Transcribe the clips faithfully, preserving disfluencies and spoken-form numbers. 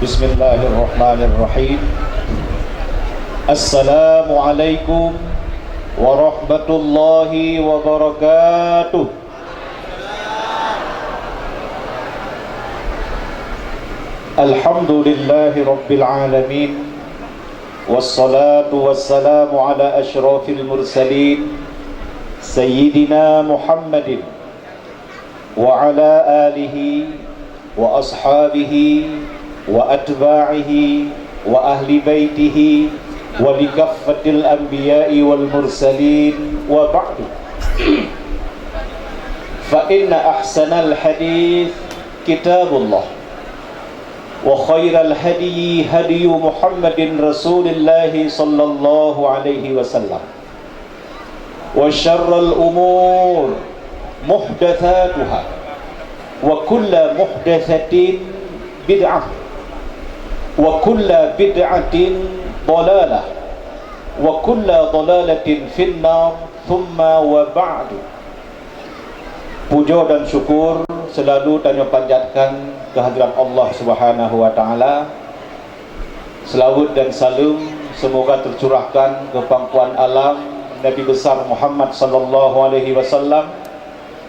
Bismillahirrahmanirrahim. Assalamualaikum warahmatullahi wabarakatuh. Alhamdulillahi rabbil alamin. Wassalatu wassalamu ala asyrafil mursalin, Sayyidina Muhammadin wa ala alihi wa ashabihi wa atba'ihi wa ahli baitihi wa likaffatil anbiya'i wal mursalin, wa ba'du. Fa inna ahsanal hadits kitabullah, wa khairal hadyi hadyu Muhammadin Rasulillah sallallahu alaihi wasallam, wa syarrul umur muhdatsatuha, wa kullu muhdatsatin bid'ah, wa kullu bid'atin dhalalah, wa kullu dhalalatin finnar, tsumma wa ba'du. Pujoe dan syukur seulalu tanyoe panjatkan keuhadrat Allah Subhanahu wa Ta'ala. Seulaweuet dan saleuem seumoga teucurahkan keu pangkuan alam Nabi Besar Muhammad sallallahu alaihi wasallam,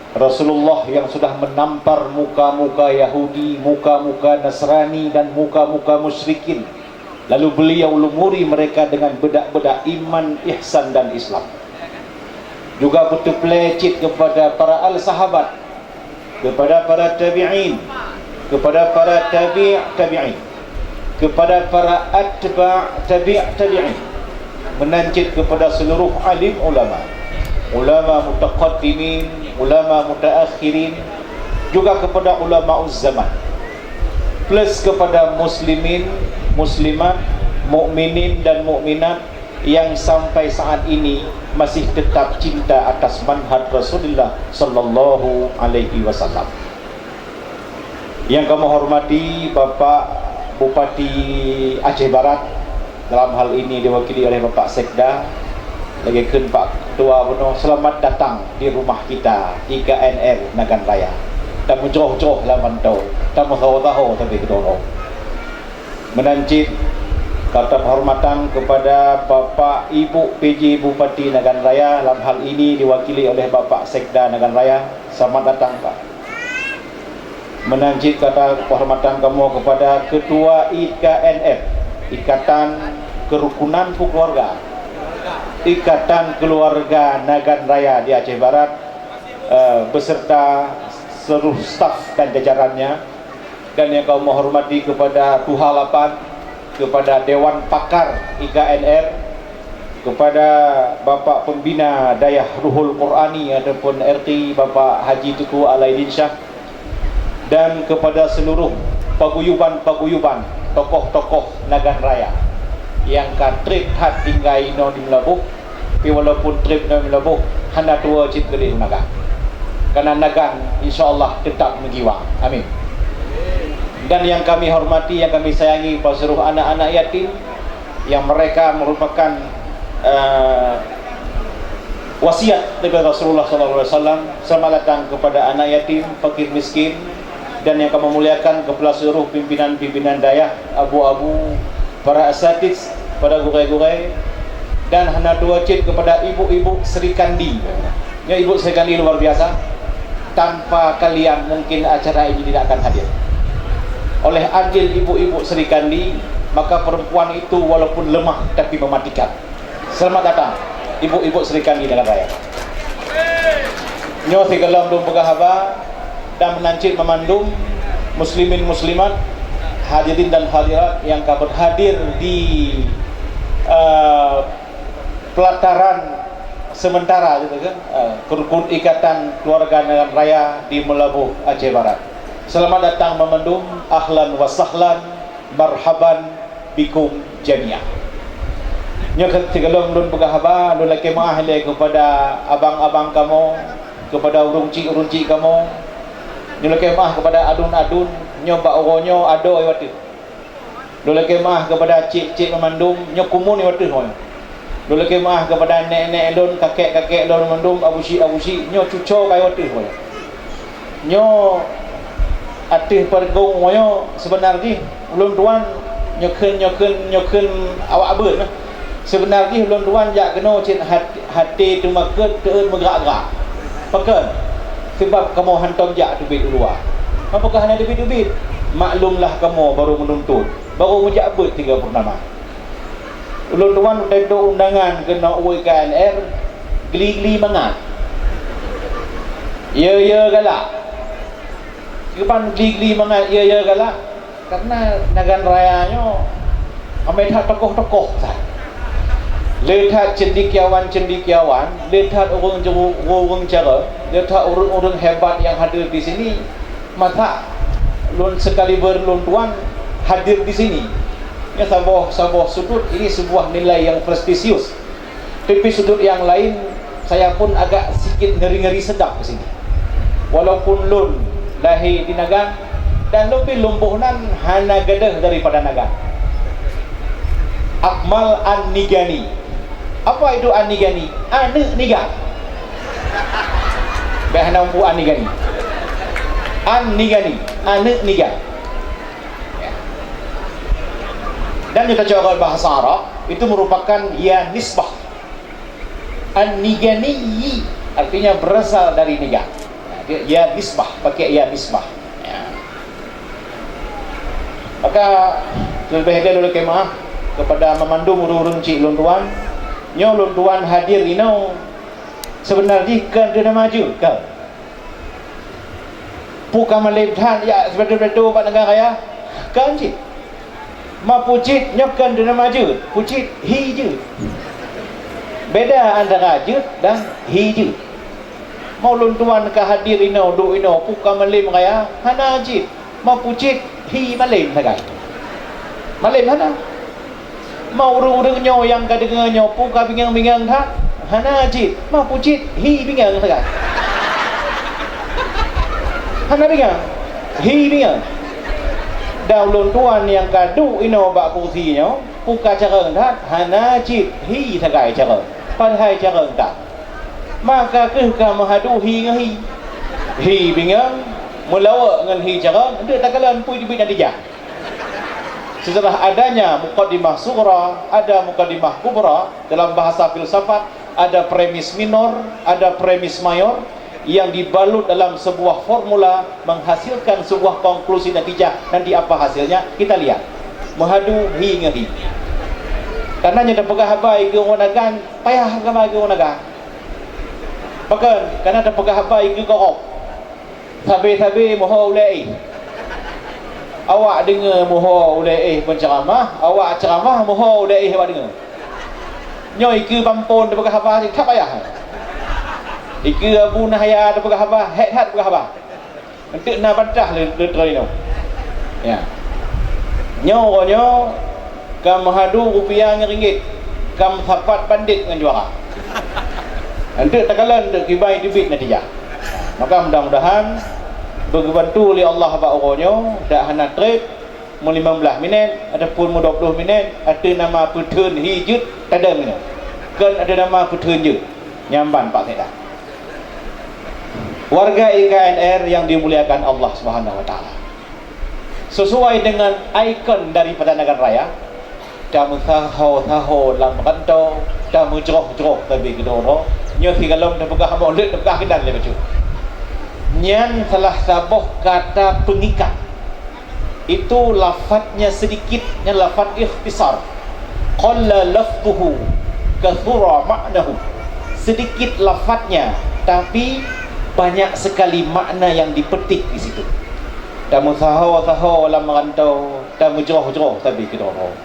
Rasulullah nyang sudah meunampar muka-muka Yahudi, muka-muka Nasrani, dan muka-muka musyrikin. Lalu beliau lumuri mereka dengan bedak-bedak iman, ihsan, dan Islam. Juga beuteuplée cit kepada para al sahabat, kepada para tabi'in, kepada para tabi' tabi'in, kepada para atba' tabi' tabi'in, meunan cit kepada seluruh alim ulama, ulama mutaqaddimin, ulama mutaakhirin, juga kepada ulama zaman, plus kepada muslimin, muslimat, mukminin dan mukminat yang sampai saat ini masih tetap cinta atas manhaj Rasulullah sallallahu alaihi wasallam. Yang kami hormati Bapak Bupati Aceh Barat, dalam hal ini diwakili oleh Bapak Sekda, lagée kheun Pak Ketua bunoe, selamat datang di rumah kita, I K N R Nagan Raya. Tameujroh-jroh lam mantong, tameusaho-saho sabe keudroe. Meunan cit, kata penghormatan kepada Bapak Ibu P J Bupati Nagan Raya, dalam hal ini diwakili oleh Bapak Sekda Nagan Raya, selamat datang, Pak. Meunan cit kata penghormatan kamoe kepada Ketua I K N F, Ikatan Kerukunan Keluarga, Ikatan Keluarga Nagan Raya di Aceh Barat, eh, beserta seluruh staf dan jajarannya, dan yang kamoe hormati kepada Tuha Lapan, kepada Dewan Pakar I K N R, kepada Bapak Pembina Dayah Ruhul Qurani ataupun R T, Bapak Haji Teungku Alaidin Syah, dan kepada seluruh paguyuban-paguyuban, tokoh-tokoh Nagan Raya nyang ka treb that tinggai inoe di Meulaboh, tapi walaupun treb inoe di Meulaboh, hana tuwoe cit keudeh u Nagan. Karena Nagan, insya Allah, tetap meugiwang. Amin. Dan yang kami hormati, yang kami sayangi, para seluruh anak-anak yatim, yang mereka merupakan, eh, wasiat daripada Rasulullah sallallahu alaihi wasallam, selamat datang kepada anak yatim, fakir miskin, dan yang kami muliakan kepada seluruh pimpinan-pimpinan dayah, abu-abu, para asatiz, para gurée-gurée, dan hana tuwoe cit kepada ibu-ibu Sri Kandi. Nyoe ibu Sri Kandi luar biasa. Tanpa kalian mungkin acara ini tidak akan hadir. Oleh andil ibu-ibu Sri Kandi, maka perempuan itu walaupun lemah tapi mematikan. Selamat datang, ibu-ibu Sri Kandi Nagan Raya. Nyoe sigohlom lôn peugah haba dan meunan cit meumandum muslimin muslimat, hadirin dan hadirat yang ka berhadir di, eh, pelataran sementara gitu kan, eh, Rukun Ikatan Keluarga Nagan Raya di Meulaboh, Aceh Barat. Selamat datang meumandum, ahlan wa sahlan, marhaban bikum jami'ah. Nyoe keu sigohlom lôn peugah haba, lôn lakée meu'ah lé kepada abang-abang kamoe, kepada ureuëng chik-ureuëng chik kamoe. Nyoe lakée meu'ah kepada adun-adun, nyoe bak uroe nyoe adoe watée. Lôn lakée meu'ah kepada chik-chik meumandum, nyoe kumun watée nyoe. Lôn lakée meu'ah kepada nek-nek lôn, kakek-kakek lôn meumandum, abusyik-abusyik, nyoe cuco kai watée nyoe. Nyoe ateueh peureugung nyoe seubeuna jih Ulôn tuan nyoe kheun, nyoe kheun, nyoe kheun awak beuet. Seubeuna jih ulôn tuan jak keunoe cit hat-, até teumakot teuôt meugrak-grak. Pakon? Sabab kamoe hántom jak teubiet u luwa. Pakon hana teubiet-teubiet? Maklumlah kamoe barô meununtut, barô meujak beuet tiga purnama. Ulôn tuan teuntô undangan keunoe u I K N R, gli-gli mangat. Ye-ye galak. Kiban gli-gli mangat ye-ye galak? Karena Nagan Raya nyoe ramé that tokoh-tokoh that. Le that cendekiawan-cendekiawan, le that ureuëng jeru-, ureuëng carông, le that ureuëng-ureuëng hebat nyang hadir di sini. Masa lôn sekaliber lôn tuan hadir di sini. Nyoe saboh, saboh sudut ini sebuah nilai yang prestisius. Tapi sudut yang lain, saya pun agak sikit ngeri-ngeri sedap di sini. Walaupun lôn lahé di Nagan, dan lôn pih lôn boh nan hana gadôh daripada Nagan. Akmal An-Nigani. Apa itu An-Nigani? Aneuëk Nigan. Bèk hana muphom An-Nigani. An-Nigani, aneuëk Nigan. Ya. Dan kita coba bahasa Arab, itu merupakan ya nisbah. An-Nigani artinya berasal dari Nigan. Ya, dia ya nisbah, pakai ya nisbah. Ya. Maka, leubeh dulu lôn lakèe meu'ah kepada meumandum ureuëng-ureuëng chik lôn tuan. Nyoe lôn tuan hadir inoe seubeuna jih kon keu nama jeuet, kon. Peue ka malem that jak sibeutôi-beutôi bak Nagan Raya? Kon cit. Ma peue cit nyoe kon keu nama jeuet, peue cit hi jeuet. Beda antara jeuet dan hi jeuet. Ma ulôn tuan ka hadir inoe, duek inoe, peue ka malem raya? Hana cit. Ma peue cit hi malem sagai? Malem hana. Ma ureuëng-ureuëng nyoe nyang ka deungoe nyoe peue ka bingieng-bingieng that? Hana cit. Ma peue cit hi bingieng sagai? Hana bingieng. Hi bingieng. Dan ulôn tuan nyang ka duek inoe bak kursi nyoe, peue ka carông that? Hana cit. Hi sagai carông. Padahai carông that. Maka kheueh ka meuhadu hi ngon hi. Hi bingieng, meulawok ngon hi carông, eunteuk takalon peue teubiet natijah. Setelah adanya mukaddimah sughra, ada mukaddimah kubra. Dalam bahasa filsafat, ada premis minor, ada premis mayor yang dibalut dalam sebuah formula menghasilkan sebuah konklusi natijah. Nanti apa hasilnya? Kita lihat. Meuhadu hi ngon hi. Karena nyang tapeugah haba i keu ureuëng Nagan, payah haba i keu ureuëng Nagan. Pakon? Karena tapeugah haba i keu gob. Sabe-sabe meuho ulée éh. Awak deungoe meuho ulée éh peuceuramah, awak ceuramah meuho ulée éh awak deungoe. Nyoe i keu Bampon tapeugah haba cit that payah. I keu Abu Nahya tapeugah haba, hék that tapeugah haba. Eunteuk na bantah lé, lé droe nyoe. Ya. Nyoe uroe nyoe ka meuhadu rupiah ngon ringgit, ka meusapat bandét ngon juara. Eunteuk takalon eunteuk kiban teubiet natijah. Maka mudah-mudahan beugeubantu lé Allah bak uroe nyoe, dak hana treb, meulimong blaih minét ataupun meudua ploh minét, ateueh nama peutheun hi jeuet tadong nyoe. Kon ateueh nama peutheun jeuet. Nyan ban Pak Sekda. Warga I K N R yang dimuliakan Allah Subhanahu wa Taala. Sesuai dengan ikon daripada Nagan Raya, tameusaho-saho lam rantau, tameujroh-jroh sabe keudroe-droe. Nyoe sigohlom tapeugah, meuh lheueh tapeugah keunan lé bacut. Nyan salah saboh kata peungikat. Itu lafadznya sedikit, nyan lafadz ikhtisar. Qalla lafzuhu, katsura ma'nahu. Sedikit lafadznya, tapi banyak sekali makna yang dipetik di situ. Tameusaho-saho lam rantau, tameujroh-jroh sabe keudroe-droe.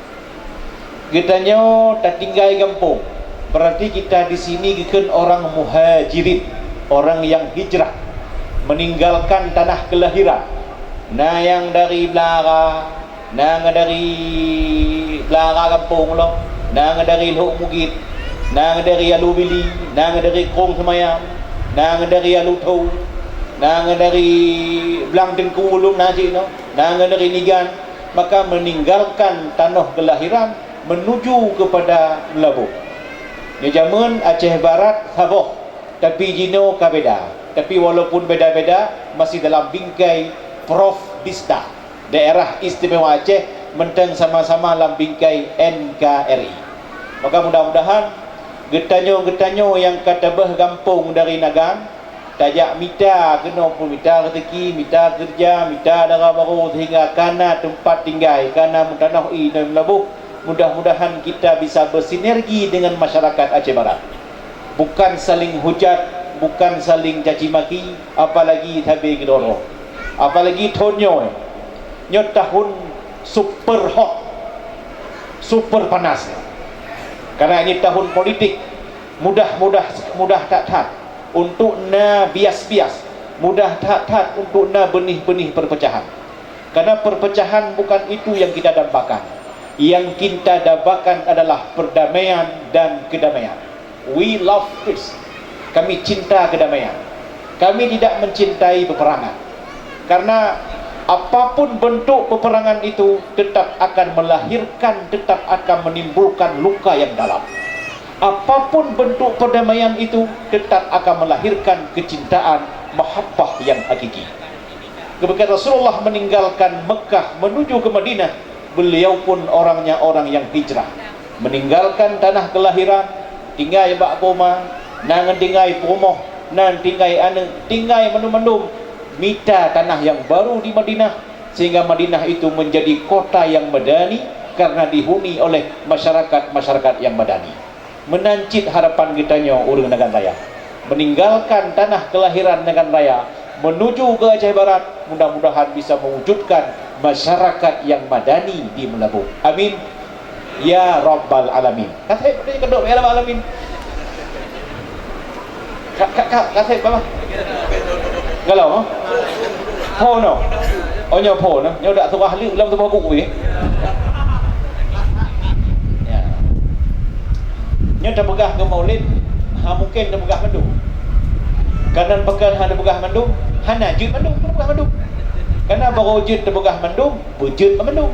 Geutanyoe tatinggai gampông, berarti kita di sini geukheun orang muhajirin, orang yang hijrah, meninggalkan tanah kelahiran. Na nyang dari Beulara, na nyang dari Beulara gampông uroe, na nyang dari Lhok Mugit, na nyang dari Alue Bili, na nyang dari Krueng Seumayang, na nyang dari Alue Tho, na nyang dari Blang Teungku ulôn na cit nyoe, na nyang dari Nigan. Maka meninggalkan tanoh kelahiran menuju kepada Meulaboh. Nyoe jameun Aceh Barat saboh, tapi jinoe ka beda. Tapi walaupun beda-beda, masih dalam bingkai Provinsi Daerah Istimewa Aceh mantong sama-sama lam bingkai N K R I. Maka mudah-mudahan geutanyoe-geutanyoe nyang ka tabeuh gampông dari Nagan, tajak mita keunoe pun, mita rezeki, mita keureuja, mita dara barô, sehingga kana teumpat tinggai, kana meutanoh ie ngon meulaboh. Mudah-mudahan kita bisa bersinergi dengan masyarakat Aceh Barat. Bukan saling hujat, bukan saling caci maki, apalagi sabe keudroe-droe. Apalagi thon nyoe, nyoe tahun super hot, super panas. Karena ini tahun politik, mudah-mudah, mudah that-that untuk na bias-bias, mudah that-that untuk na beunih-beunih perpecahan. Karena perpecahan bukan itu yang kita dambakan. Yang kita dambakan adalah perdamaian dan kedamaian. We love peace. Kami cinta kedamaian. Kami tidak mencintai peperangan. Karena apapun bentuk peperangan itu tetap akan melahirkan, tetap akan menimbulkan luka yang dalam. Apapun bentuk perdamaian itu tetap akan melahirkan kecintaan, mahabbah yang hakiki. Ketika Rasulullah meninggalkan Mekah menuju ke Madinah, beliau pun orangnya orang yang hijrah. Meninggalkan tanah kelahiran, tinggai bak koma, nan tinggai peurumoh, nan tinggai aneuk, tinggai mandum-mandum, mita tanah yang baru di Madinah, sehingga Madinah itu menjadi kota yang madani karena dihuni oleh masyarakat-masyarakat yang madani. Meunan cit harapan geutanyoe ureuëng Nagan Raya. Meninggalkan tanah kelahiran Nagan Raya, menuju ke Aceh Barat, mudah-mudahan bisa mewujudkan masyarakat yang madani di Meulaboh. Amin. Ya Rabbal Alamin. Kaseb tadi kedok, ya Rabbal Alamin. Ka, ka, ka, kaseb apa? Galau, ha? Phone, no? Oh, nyoe phone, no? Nyoe dak surah leuek lam tuboh guru, ya? Ya. Nyoe tapeugah keu Maulid, ha mungken tapeugah mandum. Kanan pekan ha tapeugah mandum, hana jeuet mandum, tapeugah mandum. Karena baru jeuet tapeugah mandum, beujeuet mandum.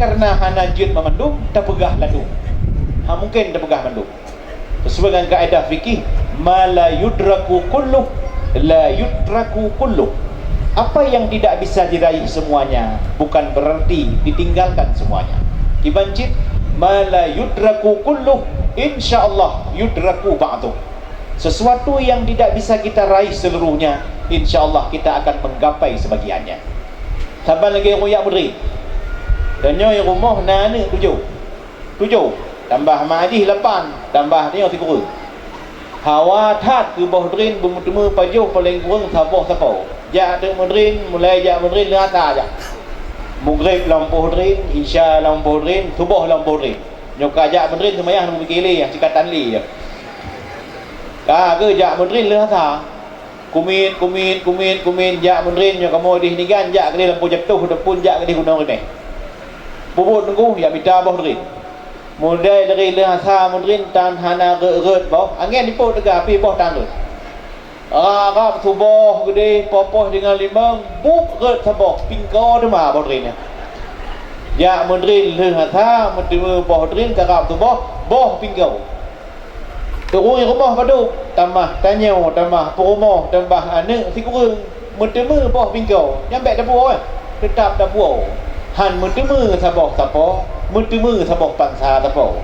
Karena hana jeuet mandum, tapeugah ladum. Ha mungken tapeugah mandum. Sesuai dengan kaedah fikih, ma la yudraku kulluh, la yutraku kulluh. Apa yang tidak bisa diraih semuanya, bukan berarti ditinggalkan semuanya. Kiban cit, ma la yudraku kulluh, insya Allah yudraku ba'duh. Sesuatu yang tidak bisa kita raih seluruhnya, insya Allah kita akan menggapai sebagiannya. Saban lagée ruyak meudri. Dan nyoe rumoh na aneuk tujoh. Tujoh, tambah mak jih lapan, tambah tanyoe sikureueng. Hawa that keu boh drin beumeuteumé pajoh paleng kureueng saboh sapo. Jak teuk meudrin, mulai jak meudrin leuhasa jak. Mugreb lam poh drin, isya lam poh drin, suboh lam poh drin. Nyoe ka jak meudrin seumayang lam bukée lé, sikatan lé. Ka geujak meudrin leuhasa. Kumiet, kumiet, kumiet, kumiet, jak meudrin nyoe kamoe dih nigan, jak keudeh lampôh jatoh, teupun jak keudeh gunong rineh. Bubuet teungku, jak mita boh drin. Meudai dari leuhasa meudrin tan hana rot-rot boh, angén ipot teuga pih boh tan rot. Rab-rab suboh keudeh, poh-poh deungon limong, buet rot saboh, pingko teuma boh drin nyan. Jak meudrin leuhasa, meuteumé boh drin ka rab suboh, boh pingko. Ureuëng rumoh padub, tamah tanyoe, tamah peurumoh, tambah aneuk sikureueng, meuteumé boh bingko, nyan bék tapuwoe, teutap tapuwoe. Han meuteumé saboh sapo, meuteumé saboh pansa sapo.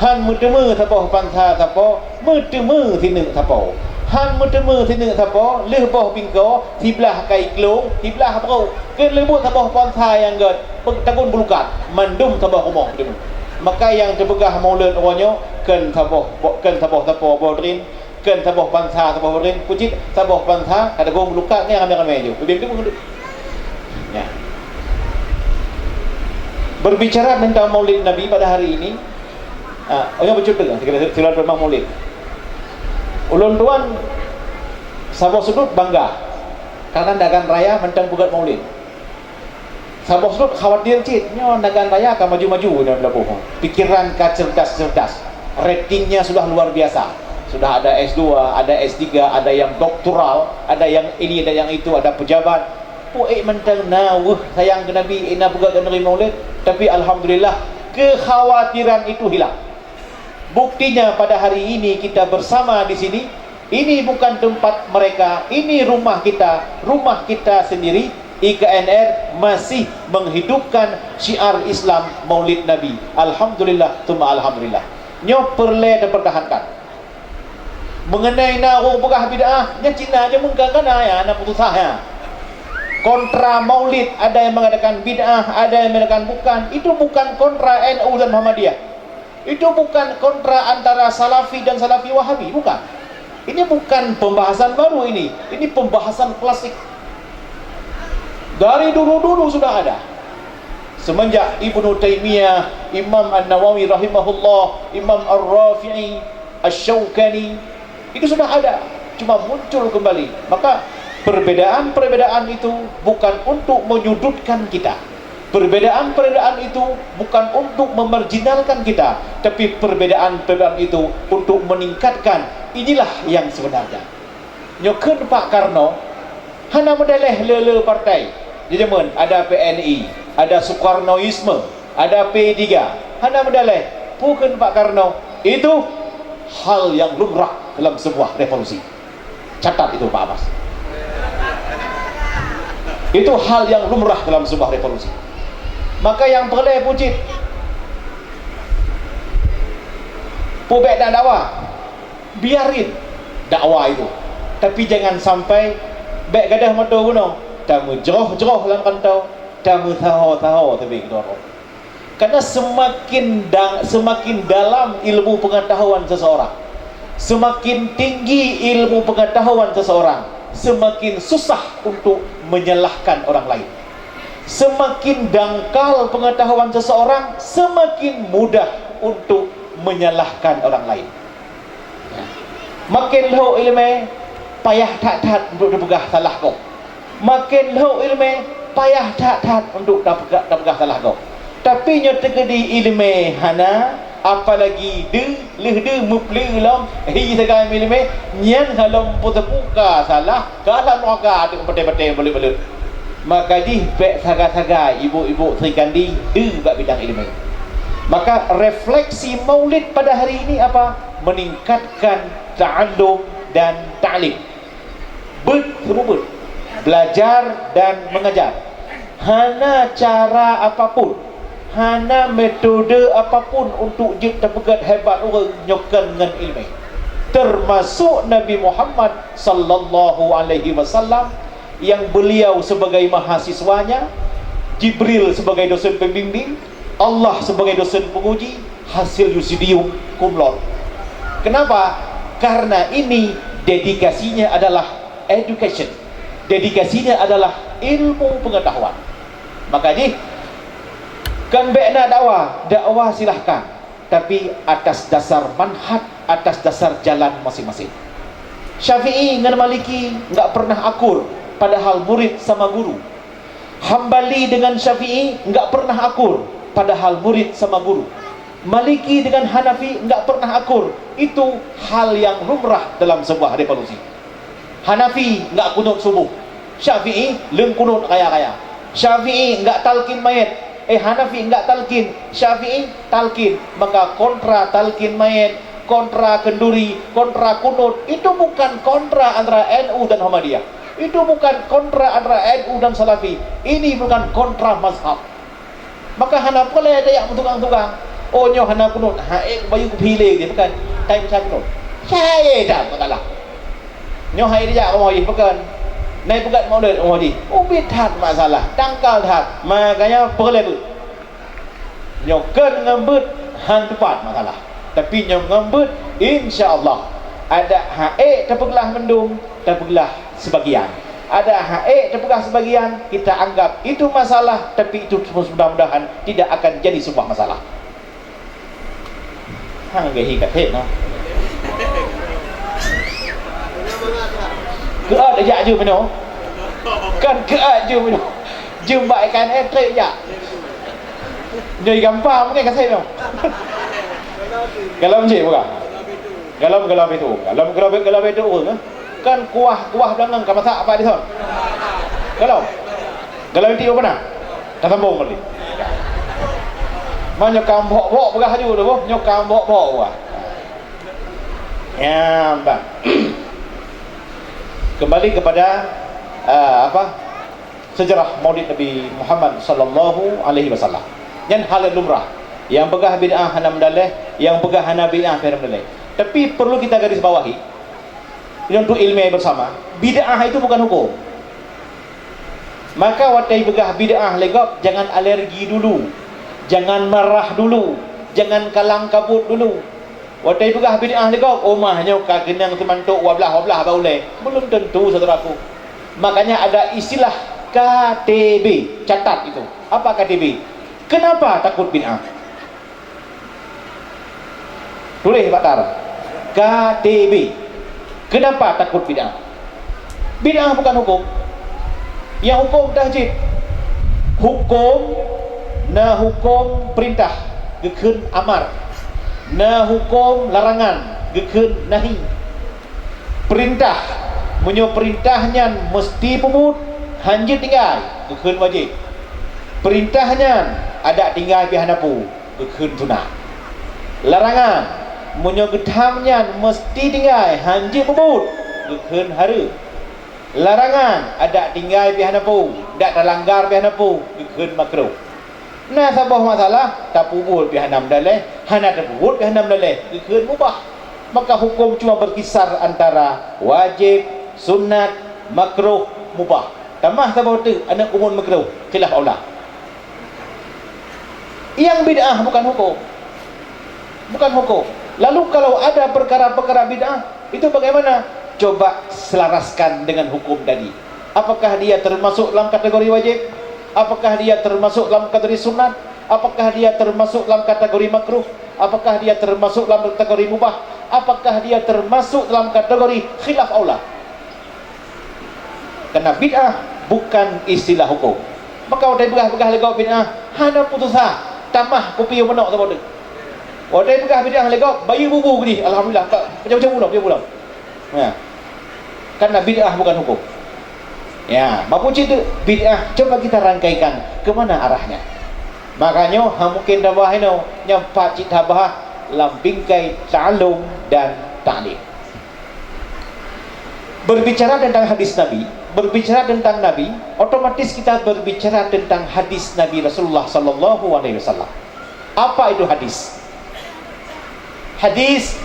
Han meuteumé saboh pansa sapo, meuteumé sineuk sapo. Han meuteumé sineuk sapo, lheueh boh bingko, siblah ka iklong, siblah brok. Keu leubuet saboh pansa nyang gét, takon beulukat, mandum saboh rumoh meuteumé. Maka nyang teupeugah Maulud uroe nyoe, kheun saboh, kheun saboh sapo boh drin, kheun saboh pansa saboh boh drin, peue cit saboh pansa ka takon beulukat nyan ramé-ramé ju. Leubeh meuteumé. Ya. Berbicara tentang Maulid Nabi pada hari ini, ah, oh, nyoe bacut deungoe, silaturahmi Maulid. Ulôn tuan saboh sudut bangga karena Nagan Raya mantong peugét Maulid. Saboh sudut khawatir cit, nyoe Nagan Raya ka maju-maju nyoe Meulaboh. Pikiran ka cerdas-cerdas. Ratingnya sudah luar biasa. Sudah ada S dua, ada S tiga, ada yang doktoral, ada yang ini, ada yang itu, ada pejabat. Puék mantong na weueh sayang keu Nabi, na peugét keu Nabi Maulid, tapi alhamdulillah kekhawatiran itu hilang. Buktinya pada hari ini kita bersama di sini, ini bukan tempat mereka, ini rumah kita, rumah kita sendiri. I K N R masih menghidupkan syiar Islam Maulid Nabi. Alhamdulillah, tsumma alhamdulillah. Nyoe peureulée tapeurtahankan. Mengenai na ureuëng peugah bid'ah, nyan Cina je mungkar kan, ya, na putusah, ya. Kontra Maulid, ada yang mengatakan bid'ah, ada yang mengatakan bukan. Itu bukan kontra N U dan Muhammadiyah. Itu bukan kontra antara Salafi dan Salafi Wahabi, bukan. Ini bukan pembahasan baru ini. Ini pembahasan klasik. Dari dulu-dulu sudah ada. Semenjak Ibnu Taimiyah, Imam An-Nawawi rahimahullah, Imam Ar-Rafi'i, Asy-Syaukani, itu sudah ada, cuma muncul kembali. Maka perbedaan-perbedaan itu bukan untuk menyudutkan kita. Perbedaan-perbedaan itu bukan untuk memarjinalkan kita, tapi perbedaan-perbedaan itu untuk meningkatkan. Inilah yang sebenarnya. Nyoe kheun Pak Karno, hana meudaleh le-le partai. Di jameun ada P N I, ada Sukarnoisme, ada P tiga. Hana meudaleh. Peue kheun Pak Karno, itu hal yang lumrah dalam sebuah revolusi. Catat itu, Pak Abbas. Itu hal yang lumrah dalam sebuah revolusi. Maka nyang peureulée peue cit, peue bék dakwah, biarin dakwah itu. Tapi jangan sampai bék gadôh mata bunoe, tameujroh-jroh lam kantô, tameusaho-saho teubiet keudroe. Karena semakin da-, semakin dalam ilmu pengetahuan seseorang, semakin tinggi ilmu pengetahuan seseorang, semakin susah untuk menyalahkan orang lain. Semakin dangkal pengetahuan seseorang, semakin mudah untuk menyalahkan orang lain. Maken lhok iéleumé, payah that-that untuk teupeugah salah gob. Maken lhok iéleumé, payah that-that untuk tapeugah, tapeugah salah gob. Tapi nyoe teukeudi iéleumé hana, apalagi deuh, lheueh deuh meupleueh lom, hi sagai iéleumé, nyan ka lom peuteupue ka salah, ka lom ka teuk patéh-patéh balut-balut. Maka jih bék sagai-sagai ibu-ibu Sri Kandi deuh bak bidang iéleumé. Maka refleksi Maulid pada hari ini apa? Meningkatkan ta'allum dan ta'lim. Beuet seumeubeuet, belajar dan mengajar. Hana cara apapun, hana metode apapun untuk jeuet tapeugét hebat ureuëng nyoe kon ngon iéleumé. Termasuk Nabi Muhammad sallallahu alaihi wasallam yang beliau sebagai mahasiswanya, Jibril sebagai dosen pembimbing, Allah sebagai dosen penguji, hasil yudisium cum laude. Kenapa? Karena ini dedikasinya adalah education, dedikasinya adalah ilmu pengetahuan. Maka jih, kon bék na dakwah, dakwah silahkan, tapi atas dasar manhaj, atas dasar jalan masing-masing. Syafi'i ngon Maliki enggak pernah akur, padahal murid sama guru. Hambali dengan Syafi'i enggak pernah akur, padahal murid sama guru. Maliki dengan Hanafi enggak pernah akur, itu hal yang lumrah dalam sebuah revolusi. Hanafi enggak kunut subuh, Syafi'i leung kunut raya-raya. Syafi'i enggak talkin mayét, eh, Hanafi enggak talkin, Syafi'i talkin. Maka kontra talkin mayét, kontra kenduri, kontra kunut, itu bukan kontra antara N U dan Muhammadiyah. Itu bukan kontra antara N U dan Salafi. Ini bukan kontra mazhab. Maka hana peureulée tajak meutukang-tukang. Oh, nyoe hana kunut, han ék bayeue kupi lé jih, bukan? Time satu. Syahé that masalah. Nyoe han ék tajak rumoh jih, bukan? Nai peugét Maulid rumoh jih. Ubit that masalah, dangkal that. Makanya peureulée beuet. Nyoe kon ngon beuet han teupat masalah. Tapi nyoe ngon beuet, insya Allah, adak han ék tapeuglah mandum, tapeuglah sebagian. Adak han ék tapeugah sebagian, kita anggap itu masalah, tapi itu mudah-mudahan tidak akan jadi sebuah masalah. Hang gahi ka thép noh. Keuat jak jeuem noh. Kan keuat jeuem noh. Jeuem bak ikan eh trép jak. Nyoe gampang mungkin ka thép noh. Galom cit buka. Galom, galom itu. Galom, galom, galom itu ureueng, eh. Kan kuah, kuah beulangöng ka masak apa di son? Galom. Galom itu apa nah? Ka sambung balik. Meunyoe ka bok-bok peugah laju tu, nyoe ka bok-bok peugah. Ya, bah. Kembali kepada, eh, apa? Sejarah Maulid Nabi Muhammad sallallahu alaihi wasallam. Nyan hal lumrah. Nyang peugah bid'ah hana meudaleh, nyang peugah hana bid'ah pih hana meudaleh. Tapi perlu kita garis bawahi, untuk ilmiah bersama, bid'ah itu bukan hukum. Maka watée peugah bid'ah lé gob, jangan alergi dulu, jangan marah dulu, jangan kalang kabut dulu. Watée peugah bid'ah lé gob, oh mah nyoe ka keunong seumantok wablah-wablah bak ulée. Belum tentu, saudaraku. Makanya ada istilah K T B, catat itu. Apa K T B? Kenapa takut bid'ah? Tuléh bak tar. K T B. Kenapa takut bid'ah? Bid'ah bukan hukum. Nyang hukum dah jeuet. Hukum, na hukum perintah, geukheun amar. Na hukum larangan, geukheun nahi. Perintah, meunyoe perintah nyan meusti peubuet, hanjeuet tinggai, geukheun wajéb. Perintah nyan adak tinggai pih hana peue, geukheun sunat. Larangan, meunyoe geutham nyan meusti tinggai, hanjeuet peubuet, geukheun hareuem. Larangan, adak tinggai pih hana peue, dak talanggar pih hana peue, geukheun makruh. Na saboh masalah, tapeubuet pih hana meudaleh, hana tapeubuet pih hana meudaleh, geukheun mubah. Maka hukum cuma berkisar antara wajéb, sunat, makruh, mubah. Tamah saboh teuk aneuk bumoe makruh, khilaf aula. Nyang bid'ah bukan hukum. Bukan hukum. Lalu kalau ada perkara-perkara bid'ah, itu bagaimana? Coba selaraskan dengan hukum tadi. Apakah dia termasuk dalam kategori wajib? Apakah dia termasuk dalam kategori sunat? Apakah dia termasuk dalam kategori makruh? Apakah dia termasuk dalam kategori mubah? Apakah dia termasuk dalam kategori khilaf aula? Karena bid'ah bukan istilah hukum. Maka watée peugah-peugah lé gob bid'ah, hana putusa, tamah kupi meunok saboh teuk. Watée peugah bid'ah lé gob, bayeue bubu geudeh, alhamdulillah, ka peucah-peucah bulan, peucah bulan. Ya. Karena bid'ah bukan hukum. Ya, maupun cit bid'ah, coba kita rangkaikan ke mana arahnya. Makanya ha mungkin tabah inoe, nyang pat cit tabah lam bingkai ta'allum dan ta'lim. Berbicara tentang hadis Nabi, berbicara tentang Nabi, otomatis kita berbicara tentang hadis Nabi Rasulullah sallallahu alaihi wasallam. Apa itu hadis? Hadis,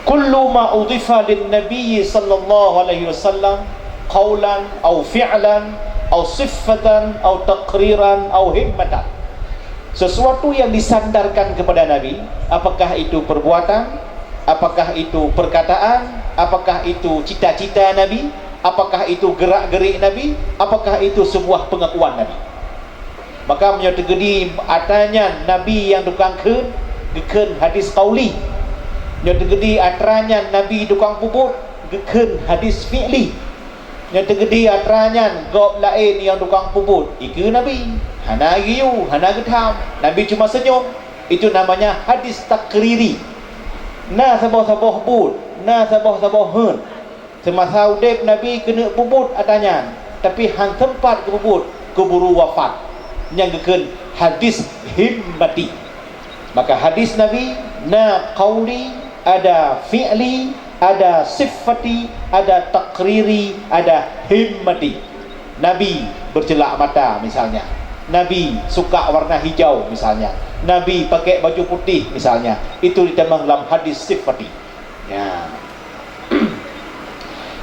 kullu ma udhifa lin Nabi sallallahu alaihi wasallam qaulan au fi'lan au sifatan au taqriran au himmatan. Sesuatu yang disandarkan kepada Nabi, apakah itu perbuatan, apakah itu perkataan, apakah itu cita-cita Nabi, apakah itu gerak-gerik Nabi, apakah itu sebuah pengakuan Nabi. Maka meunyoe teugeudi atra nyan Nabi nyang tukang kheun, geukheun hadis qauli. Nyoe teugeudi atra nyan Nabi tukang peubuet, geukheun hadis fi'li. Nyoe teugeudi atra nyan gob laén nyang tukang peubuet, ikeue Nabi. Hana geuyue, hana geutham. Nabi cuma seunyom. Itu namanya hadis takriri. Na saboh-saboh buet, na saboh-saboh heuet. Seumasa udeb Nabi keuneuk peubuet atra nyan, tapi han teumpat geupeubuet, geuburu wafat. Nyang geukheun hadis himmati. Maka hadis Nabi na qauli, ada fi'li, ada sifati, ada takriri, ada himmati. Nabi bercelak mata misalnya. Nabi suka warna hijau misalnya. Nabi pakai baju putih misalnya. Itu ditamong dalam hadis sifati. Ya.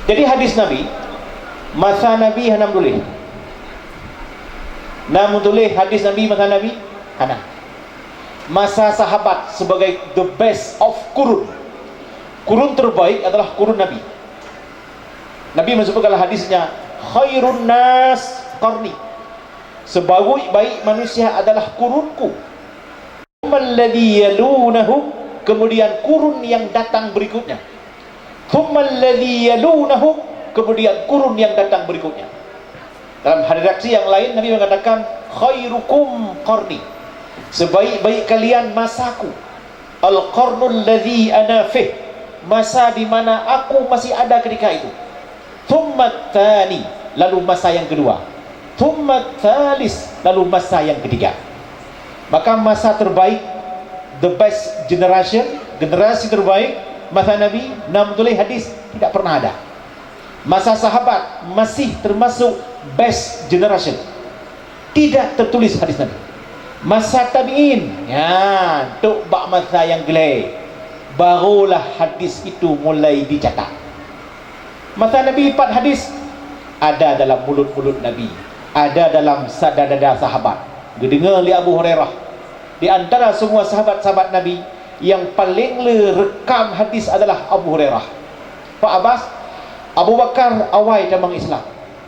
Jadi hadis Nabi, masa Nabi hana meutuléh. Na meutuléh hadis Nabi masa Nabi? Hana. Masa sahabat sebagai the best of kurun. Kurun terbaik adalah kurun Nabi. Nabi menyebutkan dalam hadisnya, khairun nas qarni. Sebaik-baik manusia adalah kurunku. Tsummalladzi yalunahum, kemudian kurun yang datang berikutnya. Tsummalladzi yalunahum, kemudian kurun yang datang berikutnya. Dalam hadis yang lain, Nabi mengatakan, khairukum qarni, sebaik-baik kalian masaku. Al-qarnul ladzi ana fih, masa di mana aku masih ada ketika itu. Tsummat tsani, lalu masa yang kedua. Tsummat tsalis, lalu masa yang ketiga. Maka masa terbaik, the best generation, generasi terbaik, masa Nabi, na meutuléh hadis, tidak pernah ada. Masa sahabat masih termasuk best generation. Tidak tertulis hadis Nabi. Masa tabi'in, ya, tok bak masa nyang glé, barulah hadis itu mulai dicatat. Masa Nabi pat hadis, ada dalam mulut-mulut Nabi, ada dalam dada-dada sahabat. Geudeungoe lé Abu Hurairah. Di antara semua sahabat-sahabat Nabi, yang paling le rekam hadis adalah Abu Hurairah. Pak Abbas, Abu Bakar awai tamong Islam.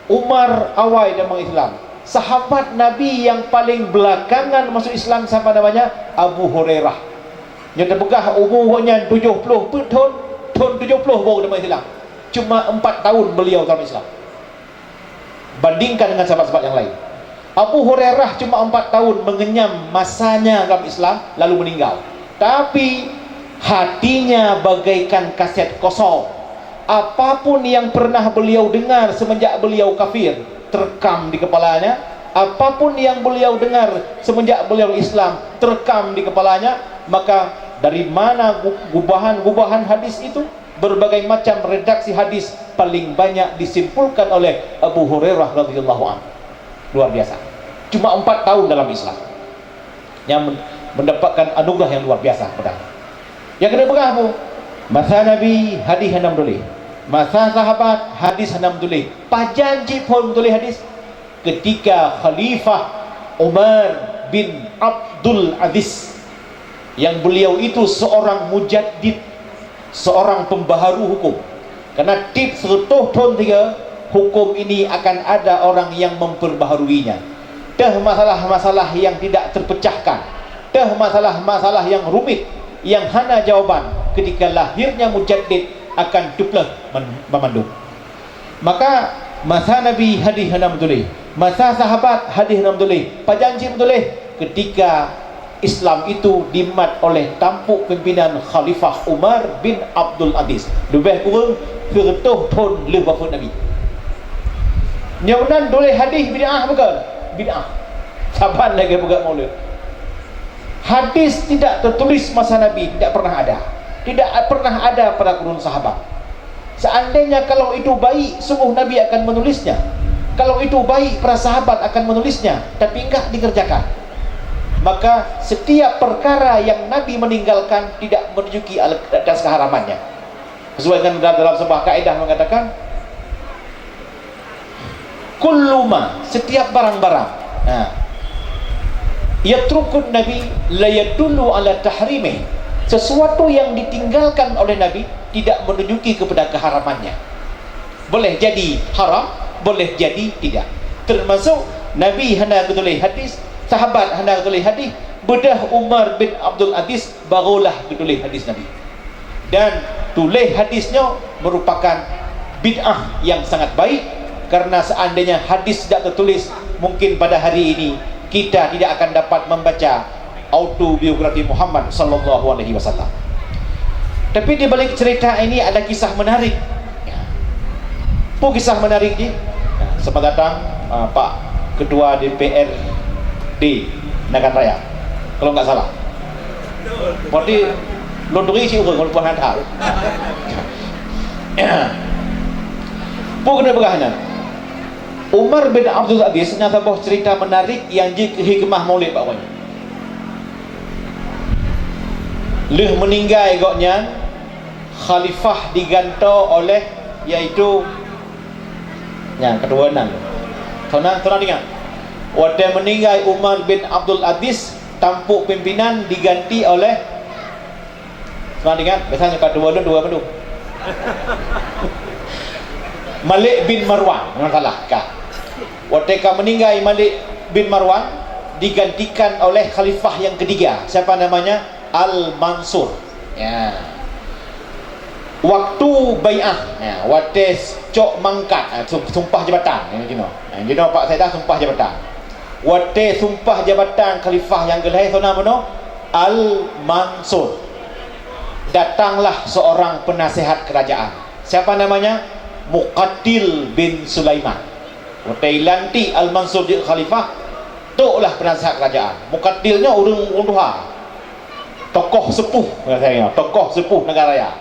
Umar awai tamong Islam. Sahabat Nabi yang paling belakangan masuk Islam siapa namanya? Abu Hurairah. Nyoe teupeugah umu gobnyan tujoh ploh peuet thon, thon tujoh ploh baru tamong Islam. Cuma empat tahun beliau tamong Islam. Bandingkan dengan sahabat-sahabat yang lain. Abu Hurairah cuma empat tahun mengenyam masanya dalam Islam, lalu meninggal. Tapi, hatinya bagaikan kaset kosong. Apapun yang pernah beliau dengar semenjak beliau kafir, terekam di kepalanya. Apapun yang beliau dengar semenjak beliau Islam, terekam di kepalanya. Maka, dari mana gu-, gubahan-gubahan hadis itu? Berbagai macam redaksi hadis paling banyak disimpulkan oleh Abu Hurairah radhiyallahu anhu. Luar biasa. Cuma empat tahun dalam Islam. Yang men-, mendapatkan anugerah yang luar biasa kepada. Yang kena peugah apa? Masa Nabi, hadis hana meutuléh. Masa sahabat, hadis hana meutuléh. Pajan cit phon meutuléh hadis? Ketika Khalifah Umar bin Abdul Aziz, yang beliau itu seorang mujaddid, seorang pembaharu hukum. Karena tiep seratus thon tiga, hukum ini akan ada orang yang memperbaharuinya. Teuh masalah-masalah yang tidak terpecahkan, teuh masalah-masalah yang rumit, yang hana jawaban, ketika lahirnya mujaddid akan tupleuh man-, banmandum. Maka, masa Nabi hadis hana meutuléh, masa sahabat hadis hana meutuléh, pajan cit meutuléh? Ketika Islam itu dimat oleh tampuk pimpinan Khalifah Umar bin Abdul Aziz, leubeh kureueng seratus thon lheueh wafeuet Nabi. Nyoe nan tuléh hadis bid'ah bukan? Bid'ah. Saban lagée peugah maulud. Hadis tidak tertulis masa Nabi, tidak pernah ada. Tidak pernah ada pada kurun sahabat. Seandainya kalau itu baik, sungguh Nabi akan menulisnya. Kalau itu baik, para sahabat akan menulisnya, tapi enggak dikerjakan. Maka, setiap perkara yang Nabi meninggalkan tidak menunjuki al-, atas keharamannya. Sesuai dengan dalam sebuah kaedah mengatakan, kullu ma, setiap barang-barang. Nah, yatrukun Nabi la yadullu ala tahrimih. Sesuatu yang ditinggalkan oleh Nabi tidak menunjuki kepada keharamannya. Boleh jadi haram, boleh jadi tidak. Termasuk Nabi hana geutuléh hadis, sahabat hana geutuléh hadis, beudah Umar bin Abdul Aziz barulah geutuléh hadis Nabi. Dan tuléh hadis nyoe merupakan bid'ah yang sangat baik, karena seandainya hadis tidak tertulis, mungkin pada hari ini kita tidak akan dapat membaca autobiografi Muhammad sallallahu alaihi wasallam. Tapi di balik cerita ini ada kisah menarik. Ya. Apa kisah menarik ni? Ya, selamat datang, ah, Pak Ketua D P R D Nagan Raya, kalau nggak salah. Berarti lôn turi cit ureuëng, walaupun hana that. Peue keuneuk peugah nyan? Umar bin Abdul Aziz na saboh cerita menarik nyang jeuet keu hikmah maulid bak gobnyan. Lheueh meuninggai gobnyan, khalifah digantoe oleh, yaitu, nyang keturunan. Soe nan, soe nan ingat? Watée meuninggai Umar bin Abdul Aziz, tampuk pimpinan diganti oleh, soe nan ingat? Biasanya ka dua lôn, dua bandum. Malik bin Marwan, jangan salah, ka. Watée ka meuninggai Malik bin Marwan, digantikan oleh khalifah yang ketiga. Siapa namanya? Al-Mansur. Ya. Waktu bai'ah, ya, watée cok mangkat, ya, sum-, sumpah jabatan, ya, jinoe. Ya, jinoe Pak Saidah sumpah jabatan. Watée sumpah jabatan khalifah nyang keulhée, soe nan bunoe? Al-Mansur. Datanglah seorang penasehat kerajaan. Siapa namanya? Muqatil bin Sulaiman. Watée lantik Al-Mansur jeuet khalifah, toklah penasehat kerajaan. Muqatil nyoe ureuëng, ureuëng tuha. Tokoh sepuh, tokoh sepuh negara raya.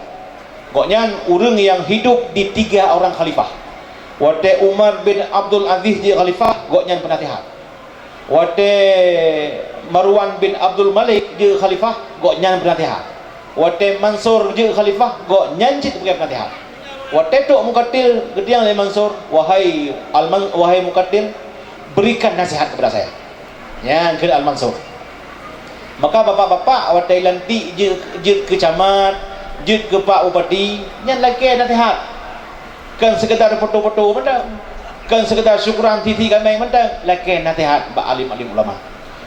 Gobnyan ureuëng nyang hidup di tiga orang khalifah. Watée Umar bin Abdul Aziz jeuet khalifah, gobnyan peunasihat. Watée Marwan bin Abdul Malik jeuet khalifah, gobnyan peunasihat. Watée Mansur jeuet khalifah, gobnyan cit sebagai peunasihat. Watée trok Muqatil, geutanyong lé Mansur, "Wahai Al-Man-, wahai Muqatil, berikan nasihat kepada saya." Nyan kheun Al-Mansur. Maka bapak-bapak watée lantik jeuet, jeuet keu camat, jeuet keu pak bupati, nyan lakée nasihat. Kon sekedar foto-foto mantong. Kon sekedar syukuran sisi gaméng mantong, lakée nasihat bak alim-alim ulama.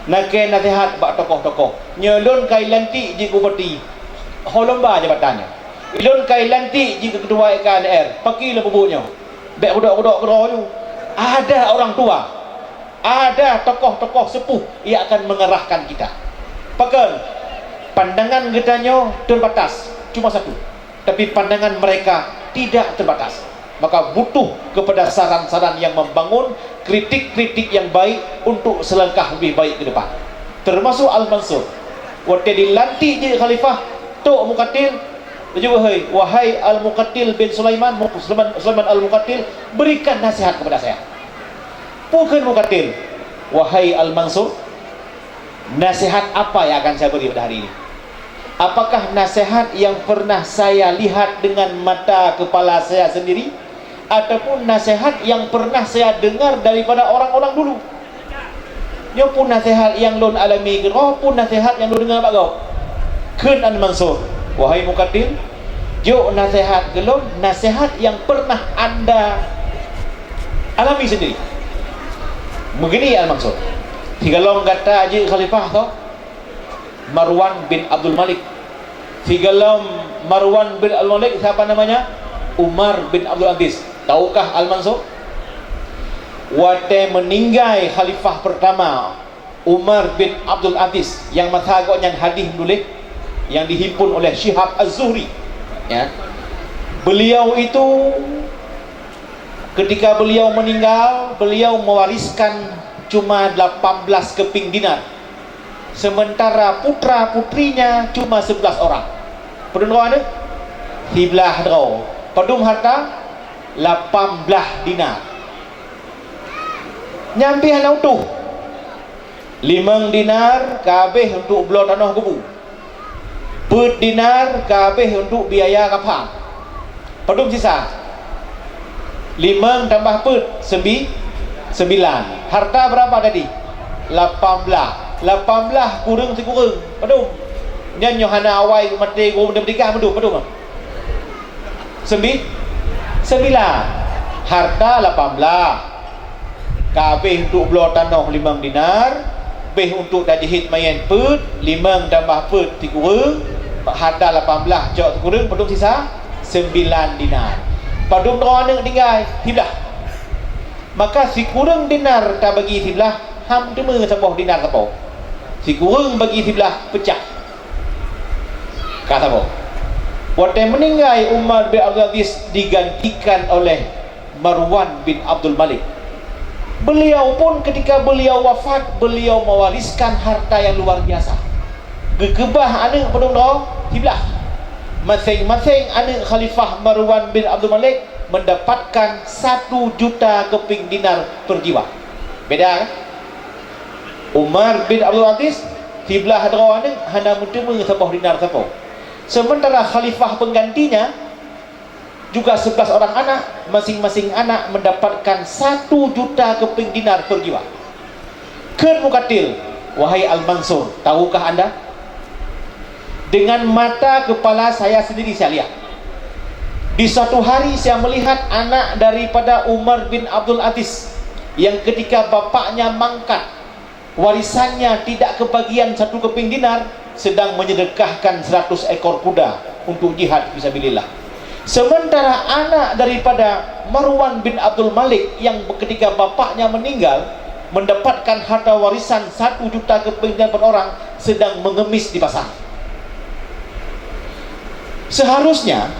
Lakée nasihat bak tokoh-tokoh. Nyoe lôn ka lantik jeuet keu bupati. Ho lôn ba jabatan nyoe. Lôn ka lantik jeuet keu ketua E K N R. Pakri lôn peubuet nyoe. Bék beudok-beudok keudroe nyoe. Ada orang tua. Ada tokoh-tokoh sepuh yang akan mengarahkan kita. Pakon? Pandangan geutanyoe terbatas, cuma satu. Tapi pandangan mereka tidak terbatas. Maka butuh kepada saran-saran yang membangun, kritik-kritik yang baik untuk selangkah lebih baik ke depan. Termasuk Al-Mansur. Watée dilantik jeuet khalifah, trok Muqatil, laju, "Wahai, wahai Al-Muqatil bin Sulaiman, Mu-, Sulaiman, Sulaiman Al-Muqatil, berikan nasihat kepada saya." Peue kheun Muqatil, "Wahai Al-Mansur, nasihat apa yang akan saya beri pada hari ini? Apakah nasihat yang pernah saya lihat dengan mata kepala saya sendiri, ataupun nasihat yang pernah saya dengar daripada orang-orang dulu?" Nyoe peue nasihat nyang lôn alami keudroe, peue nasihat nyang lôn deungoe bak gob. Kheun Al-Mansur, "Wahai Muqatil, jok nasihat keu lôn, nasihat nyang pernah anda alami sendiri." Meugini Al-Mansur, "Sigohlom gata jeuet khalifah toh, Marwan bin Abdul Malik. Sigohlom Marwan bin Abdul Malik, siapa namanya? Umar bin Abdul Aziz. Tahukah Al-Mansur? Watée meuninggai khalifah pertama Umar bin Abdul Aziz, nyang masa gobnyan hadih menuléh, yang dihimpun oleh Syihab Az-Zuhri, ya. Beliau itu, ketika beliau meninggal, beliau mewariskan cuma delapan belas keping dinar. Sementara putra-putrinya cuma sebelas orang. Padum droe aneuëk? Siblaih droe. Padum harta? Lapan belas dinar. Nyan pih hana utoh. Limong dinar ka habéh untuk bloe tanoh kubu. Peuet dinar ka habéh untuk biaya kafan. Padum sisa? Limong tambah peuet, sembi-, sembilan. Harta berapa tadi? Lapan belas. Lapan belas kureueng sikureueng. Padum? Nyan nyoe hana awai maté gurée meunikah, padum, padum? Sembi-, sembilan. Harta lapan belas. Ka habéh untuk bloe tanoh limong dinar, habéh untuk tajeuhet manyét peuet, limong tambah peuet sikureueng, harta lapan belas cok sikureueng, padum sisa? Sembilan dinar. Padum droe aneuëk tinggai? Siblaih. Maka sikureueng dinar tabagi siblaih, han teumé saboh dinar sapo. Sikureueng bagi siblaih, peucah. Ka saboh. Watée meuninggai Umar bin Abdul Aziz digantikan oleh Marwan bin Abdul Malik. Beliau pun ketika beliau wafat, beliau mewariskan harta yang luar biasa. Geukeubah aneuëk padum droe? Siblaih. Maséng-maséng aneuëk Khalifah Marwan bin Abdul Malik mendapatkan satu juta keping dinar per jiwa. Beda kan? Umar bin Abdul Aziz, siblaih droe aneuëk hana meuteumé saboh dinar sapo. Sementara khalifah penggantinya juga sebelas orang anak, masing-masing anak mendapatkan satu juta keping dinar per jiwa. Kheun Muqatil, "Wahai Al-Mansur, tahukah anda? Dengan mata kepala saya sendiri saya lihat. Di suatu hari saya melihat anak daripada Umar bin Abdul Aziz yang ketika bapaknya mangkat, warisannya tidak kebagian satu keping dinar, sedang menyedekahkan seratus ekor kuda untuk jihad fisabilillah. Sementara anak daripada Marwan bin Abdul Malik yang ketika bapaknya meninggal, mendapatkan harta warisan satu juta keping dinar per orang, sedang mengemis di pasar." Seharusnya,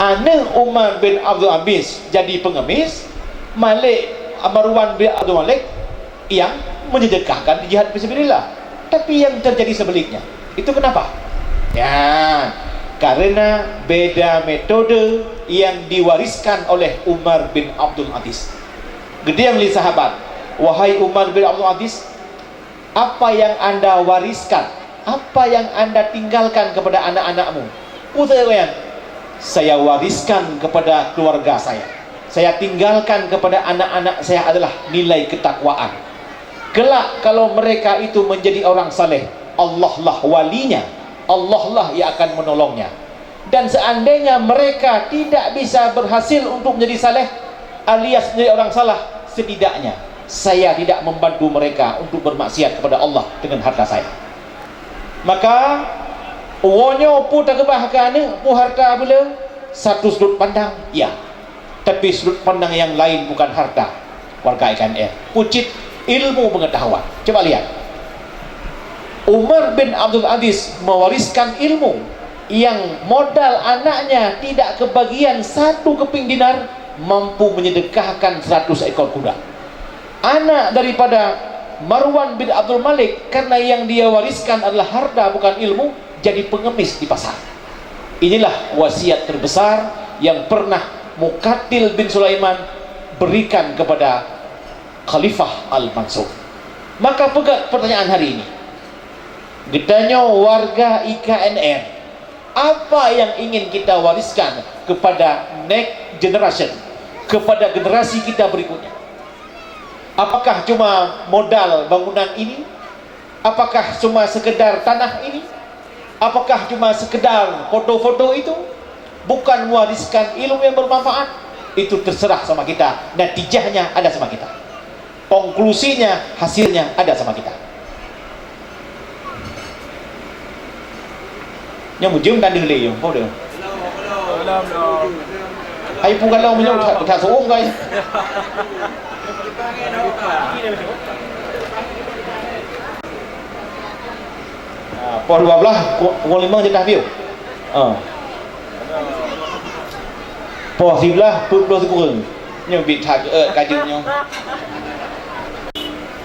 aneuëk Umar bin Abdul Aziz jadi pengemis, Malik, Marwan bin Abdul Malik yang menyedekahkan di jihad fisabilillah. Tapi yang terjadi sebaliknya. Itu kenapa? Ya, Karena beda metode yang diwariskan oleh Umar bin Abdul Aziz. Geutanyong lé sahabat, "Wahai Umar bin Abdul Aziz, apa yang Anda wariskan, apa yang Anda tinggalkan kepada anak-anakmu?" Peue nyan? "Saya wariskan kepada keluarga saya. Saya tinggalkan kepada anak-anak saya adalah nilai ketakwaan. Kelak kalau mereka itu menjadi orang saleh, Allah lah walinya, Allah lah yang akan menolongnya. Dan seandainya mereka tidak bisa berhasil untuk menjadi saleh, alias menjadi orang salah, setidaknya saya tidak membantu mereka untuk bermaksiat kepada Allah dengan harta saya." Maka, uroe nyoe peue takeubah keu aneuk, peue harta beu le, satu sudut pandang, ya. Tapi sudut pandang yang lain bukan harta, warga I K N R. Peue cit? Ilmu pengetahuan. Coba lihat. Umar bin Abdul Aziz mewariskan ilmu yang modal anaknya tidak kebagian satu keping dinar, mampu menyedekahkan seratus ekor kuda. Anak daripada Marwan bin Abdul Malik, karena yang dia wariskan adalah harta bukan ilmu, jadi pengemis di pasar. Inilah wasiat terbesar yang pernah Muqatil bin Sulaiman berikan kepada Khalifah Al-Mansur. Maka peugah pertanyaan hari ini. Geutanyoe warga I K N R, apa yang ingin kita wariskan kepada next generation, kepada generasi kita berikutnya? Apakah cuma modal bangunan ini? Apakah cuma sekedar tanah ini? Apakah cuma sekedar foto-foto itu? Bukan mewariskan ilmu yang bermanfaat? Itu terserah sama kita. Natijahnya ada sama kita. Konklusinya, hasilnya ada sama kita. Nyang mujeuem dan deuh lé, po deuh. Hai pu galong meunyoe that, that suong kai. Ah, poh dua belas, ku-, pukul lima jeuet dah piôh. Ah. Poh siblaih, peuet ploh sikureueng. Nyoe bit that, eh, ka jeuet nyoe.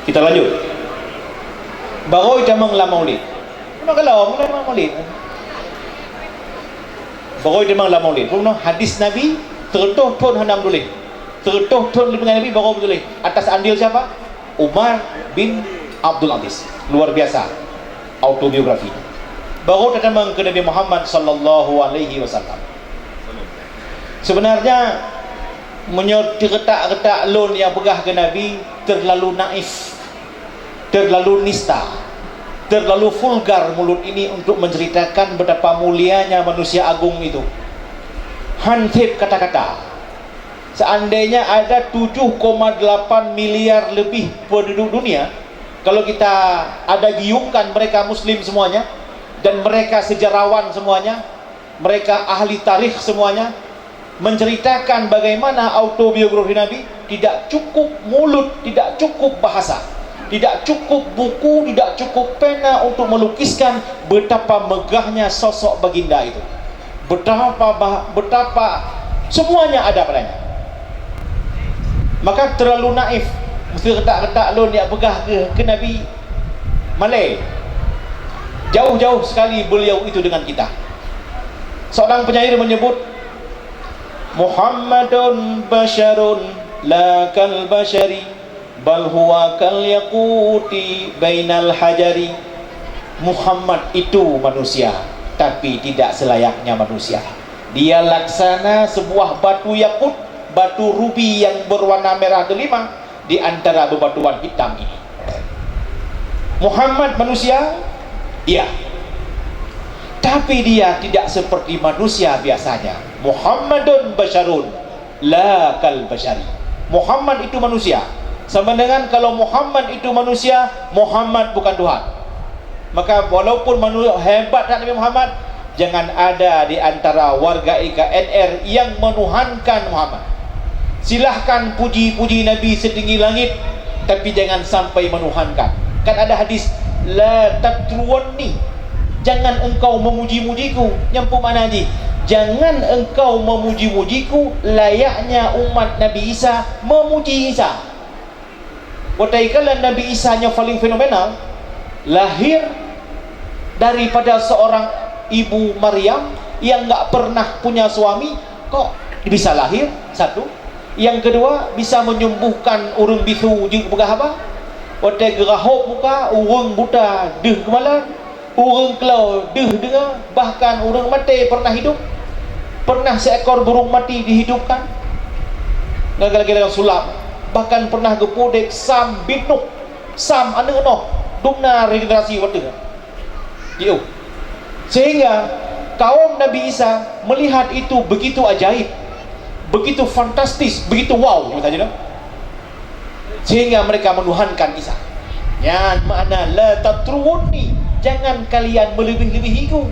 Kita lanjut. Barô tamong lam Maulid. Meunan kalau, meunan lam Maulid. Barô tamong lam Maulid. Peunoh hadis Nabi, seratus thon hana meutuléh. Seratus thon leubeh Nabi barô meutuléh. Atas andil siapa? Umar bin Abdul Aziz. Luar biasa autobiografi. Barô tatamong keu Nabi Muhammad sallallahu alaihi wasallam. Sebenarnya, meunyoe teuretak-retak lôn nyang peugah keu Nabi, terlalu naif, terlalu nista, terlalu vulgar mulut ini untuk menceritakan betapa mulianya manusia agung itu. Hansip kata-kata. Seandainya ada tujuh koma delapan miliar lebih penduduk dunia, kalau kita ada giungkan mereka muslim semuanya, dan mereka sejarawan semuanya, mereka ahli tarikh semuanya, menceritakan bagaimana autobiografi Nabi, tidak cukup mulut, tidak cukup bahasa, tidak cukup buku, tidak cukup pena untuk melukiskan betapa megahnya sosok baginda itu. Betapa bah-, betapa semuanya ada padanya. Maka terlalu naif, meusti retak-retak lôn nyang peugah keu, keu Nabi malée. Jauh-jauh sekali beliau itu dengan kita. Seorang penyair menyebut, "Muhammadun basyarun la kal basyari, bal huwa kal yaquti bainal hajari." Muhammad itu manusia, tapi tidak selayaknya manusia. Dia laksana sebuah batu yakut, batu rubi yang berwarna merah delima di antara bebatuan hitam ini. Muhammad manusia? Iya. Tapi dia tidak seperti manusia biasanya. Muhammadun basyarun la kal basyari. Muhammad itu manusia. Sama dengan kalau Muhammad itu manusia, Muhammad bukan Tuhan. Maka walaupun manu-, hebat that Nabi Muhammad, jangan ada di antara warga I K N R yang menuhankan Muhammad. Silahkan puji-puji Nabi setinggi langit, tapi jangan sampai menuhankan. Kan ada hadis, "La tatruwanni." Jangan engkau memuji-mujiku. Nyang peue makna jih? Jangan engkau memuji-mujiku layaknya umat Nabi Isa memuji Isa. Watée kala Nabi Isa nyoe paléng fenomenal, lahir daripada seorang ibu Maryam Nyang nggak pernah punya suami, kok bisa lahir? Satu. Nyang keudua, bisa menyembuhkan ureuëng bisu jeuet peugah haba. Watée geurahôb muka, ureuëng buta deuh geumalan, ureuëng klo deuh deungoe, bahkan ureuëng maté pernah hidup. Pernah seekor burung mati dihidupkan. Gara-gara sulap. Bahkan pernah geupeuudeb Sam bin Nuh. Sam aneuëk Noh. Dumna regenerasi watée nyan. Jiôh. Sehingga kaum Nabi Isa melihat itu begitu ajaib, begitu fantastis, begitu wow, nyebut saja dah. Sehingga mereka menuhankan Isa. Nyan makna la tatruni, jangan kalian melebih-lebihiku.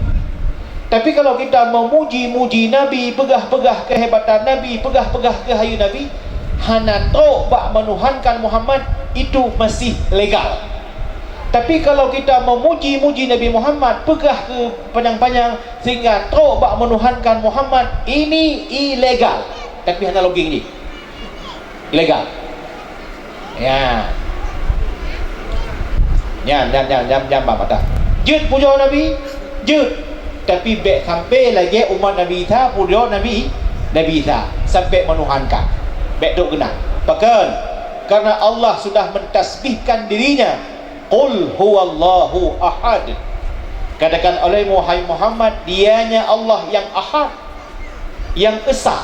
Tapi kalau kita memuji-muji Nabi, peugah-peugah kehebatan Nabi, peugah-peugah keuhayu Nabi, hana trok bak menuhankan Muhammad, itu masih legal. Tapi kalau kita memuji-muji Nabi Muhammad, peugah keu panyang-panyang sehingga trok bak menuhankan Muhammad, ini ilegal. Tapi hana logeng jih. Ilegal. Ya. Nyan, nyan, nyan, nyan, nyan, bah, bah, dah. Jeuet pujoe Nabi, jeuet. Tapi bék sampai lagée umat Nabi Isa pujoe Nabi, Nabi Isa sampai menuhankan. Bék trok keunan. Pakon? Karena Allah sudah mentasbihkan dirinya. Qul huwallahu ahad. Katakan olehmu, hai Muhammad, dianya Allah yang ahad, yang esa.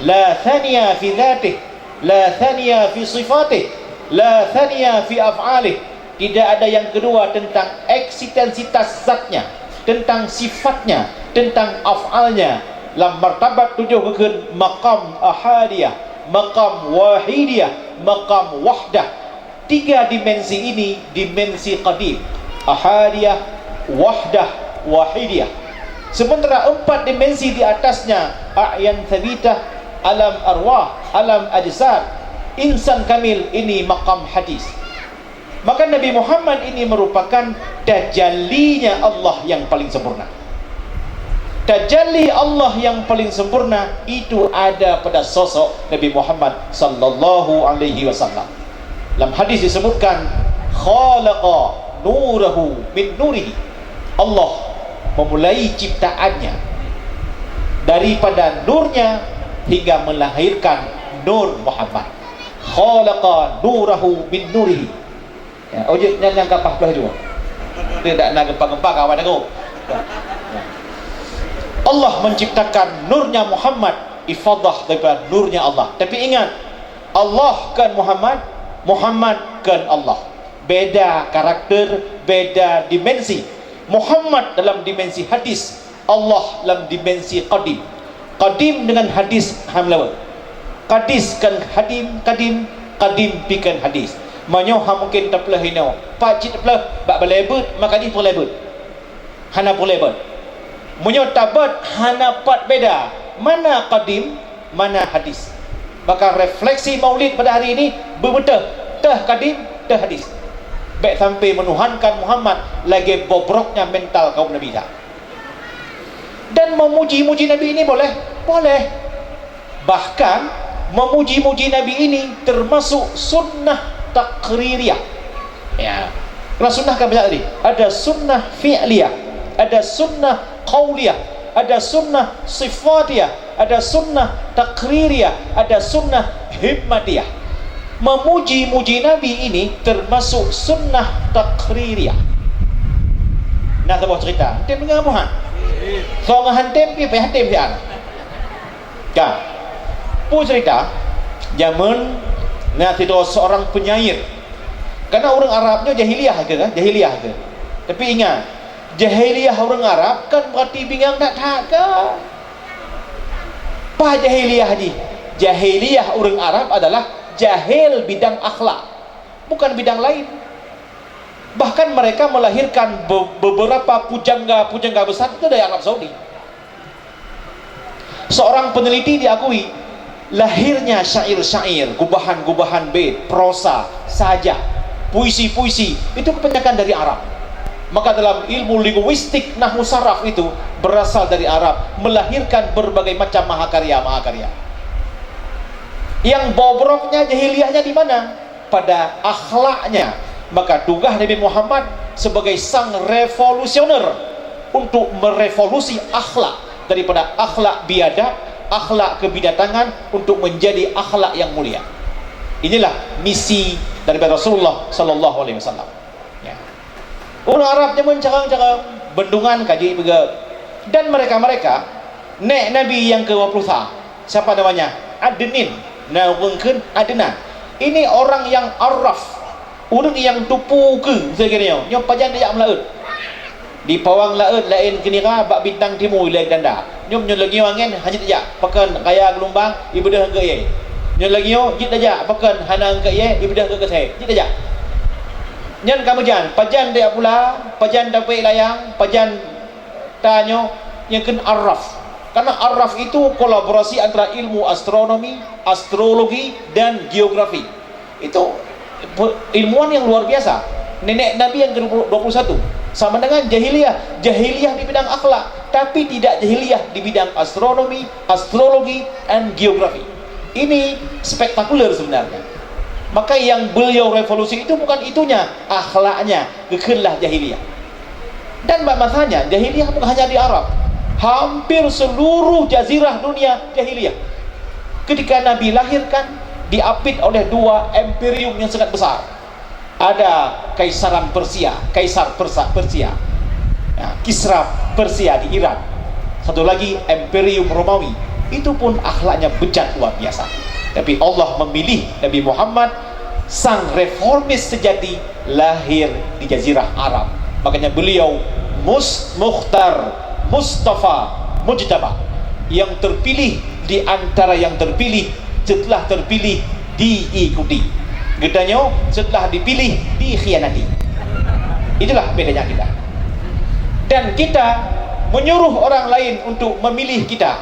La thaniya fi dzatih, la thaniya fi sifatih, la thaniya fi af'alih. Tidak ada yang kedua tentang eksistensitas zatnya, tentang sifatnya, tentang af'alnya. Lam martabat tujoh geukheun maqam ahadiyah, maqam wahidiyah, maqam wahdah. Tiga dimensi ini dimensi qadim, ahadiyah, wahdah, wahidiyah. Sementara empat dimensi di atasnya, a'yan tsabitah, alam arwah, alam ajsad, insan kamil, ini maqam hadis. Maka Nabi Muhammad ini merupakan tajallinya Allah yang paling sempurna. Tajalli Allah yang paling sempurna itu ada pada sosok Nabi Muhammad sallallahu alaihi wasallam. Dalam hadis disebutkan, khalaqa nurahu min nurihi. Allah memulai ciptaannya daripada nurnya hingga melahirkan nur Muhammad. Khalaqa nurahu min nurihi. Ya, oh, jeuet nyan nyang ka paih ploh dua. Dia tak nak gempa-gempa kawan aku. Allah menciptakan nurnya Muhammad, ifadah daripada nurnya Allah. Tapi ingat, Allah kan Muhammad, Muhammad kan Allah. Beda karakter, beda dimensi. Muhammad dalam dimensi hadis, Allah lam dimensi qadim. Qadim dengan hadis han meuleubeh. Hadis kan qadim, qadim, qadim pi kan hadis. Meunyoe han mungken tapeuleueh inoe, pat cit tapeuleueh bak balée beuet, maka jih peureulée beuet. Hana peureulée beuet. Meunyoe tabeuet hana pat beda, mana qadim, mana hadis. Maka refleksi Maulid pada hari ini beubeutôh, teuh qadim, teuh hadis. Bék sampai menuhankan Muhammad lagée bobroknya mental kaum Nabi Isa. Dan memuji-muji Nabi ini boleh? Boleh. Bahkan, memuji-muji Nabi ini termasuk sunnah takririyah. Ya. Kalau sunnah kan banyak tadi. Ada sunnah fi'liyah, ada sunnah qauliyah, ada sunnah sifatiyah, ada sunnah takririyah, ada sunnah himmatiyah. Memuji-muji Nabi ini termasuk sunnah takririyah. Nah, saboh cerita. Ente dengar bukan? Soal hantem, dia payah hantem sian. Ka. Pu cerita, zaman na sidroe seorang penyair. Karena ureuëng Arab nyoe jahiliyah ke, kan? Jahiliyah ke. Tapi ingat, jahiliyah ureuëng Arab kan berarti bingang that-that ke. Apa jahiliyah jih? Jahiliyah ureuëng Arab adalah jahil bidang akhlak, bukan bidang lain. Bahkan mereka melahirkan be-, beberapa pujangga-pujangga besar itu dari Arab Saudi. Seorang peneliti diakui, lahirnya syair-syair, gubahan-gubahan bait, prosa, sajak, puisi-puisi, itu kebanyakan dari Arab. Maka dalam ilmu linguistik, nahwu saraf itu berasal dari Arab, melahirkan berbagai macam mahakarya-mahakarya. Yang bobroknya, jahiliyahnya di mana? Pada akhlaknya. Maka tugas Nabi Muhammad sebagai sang revolusioner untuk merevolusi akhlak. daripada akhlak biadab, akhlak kebinatangan untuk menjadi akhlak yang mulia. Inilah misi daripada Rasulullah sallallahu alaihi wasallam. Ya. Ureuëng Arab jameun carông-carông, bendungan ka jipeugét. Dan mereka-mereka, nèk Nabi nyang kedua puluh sa, siapa namanya? Adnin. Na ureuëng kheun Adnan. Ini orang yang arraf. Ureuëng nyang tupu keu, miseue geutanyoe, nyoe pajan tajak meulaôt. Di pawang laôt laén keu nira, bak bintang timu ilée ganda. Nyoe, nyoe lagée angén, hana jeuet tajak, pakon raya geulumbang, ibeudôh keu ié. Nyoe lagée nyoe, jeuet tajak, pakon hana keu ié, ibeudôh keu keusée, jeuet tajak. Nyan ka meujan, pajan tajak pula, pajan tapeuék layang, pajan tanyoe, nyang kheun arraf. Karena arraf itu kolaborasi antara ilmu astronomi, astrologi, dan geografi. Itu pe-, ilmuwan yang luar biasa. Nenek Nabi yang kedua puluh satu. Sama dengan jahiliyah. Jahiliyah di bidang akhlak, tapi tidak jahiliyah di bidang astronomi, astrologi, and geografi. Ini spektakuler sebenarnya. Maka yang beliau revolusi itu bukan itunya, akhlaknya, geukheunlah jahiliyah. Dan bak masanya, jahiliyah bukan hanya di Arab. Hampir seluruh jazirah dunia jahiliyah. Ketika Nabi lahir kan, diapit oleh dua imperium yang sangat besar. Ada Kaisaran Persia, Kaisar Persa-, Persia. Ya, Kisra Persia di Iran. Satu lagi Imperium Romawi. Itu pun akhlaknya bejat luar biasa. Tapi Allah memilih Nabi Muhammad, sang reformis sejati, lahir di Jazirah Arab. Makanya beliau Mus-, Mukhtar, Mustafa, Mujtaba, yang terpilih di antara yang terpilih, setelah terpilih diikuti. Geutanyoe setelah dipilih dikhianati. Itulah bedanya kita. Dan kita menyuruh orang lain untuk memilih kita.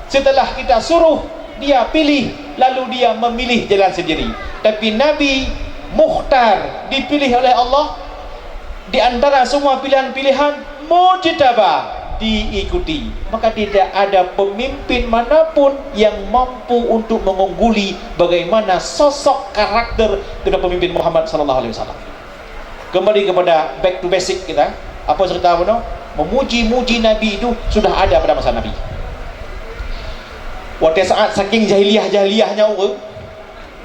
Setelah kita suruh, dia pilih, lalu dia memilih jalan sendiri. Tapi Nabi Mukhtar dipilih oleh Allah, di antara semua pilihan-pilihan, Mujtaba diikuti. Maka tidak ada pemimpin manapun yang mampu untuk mengungguli bagaimana sosok karakter kepada pemimpin Muhammad sallallahu alaihi wasallam. Kembali kepada back to basic kita. Apa cerita bunoe? Memuji-muji Nabi itu sudah ada pada masa Nabi. Watée saat saking jahiliyah-jahiliyahnya ureuëng,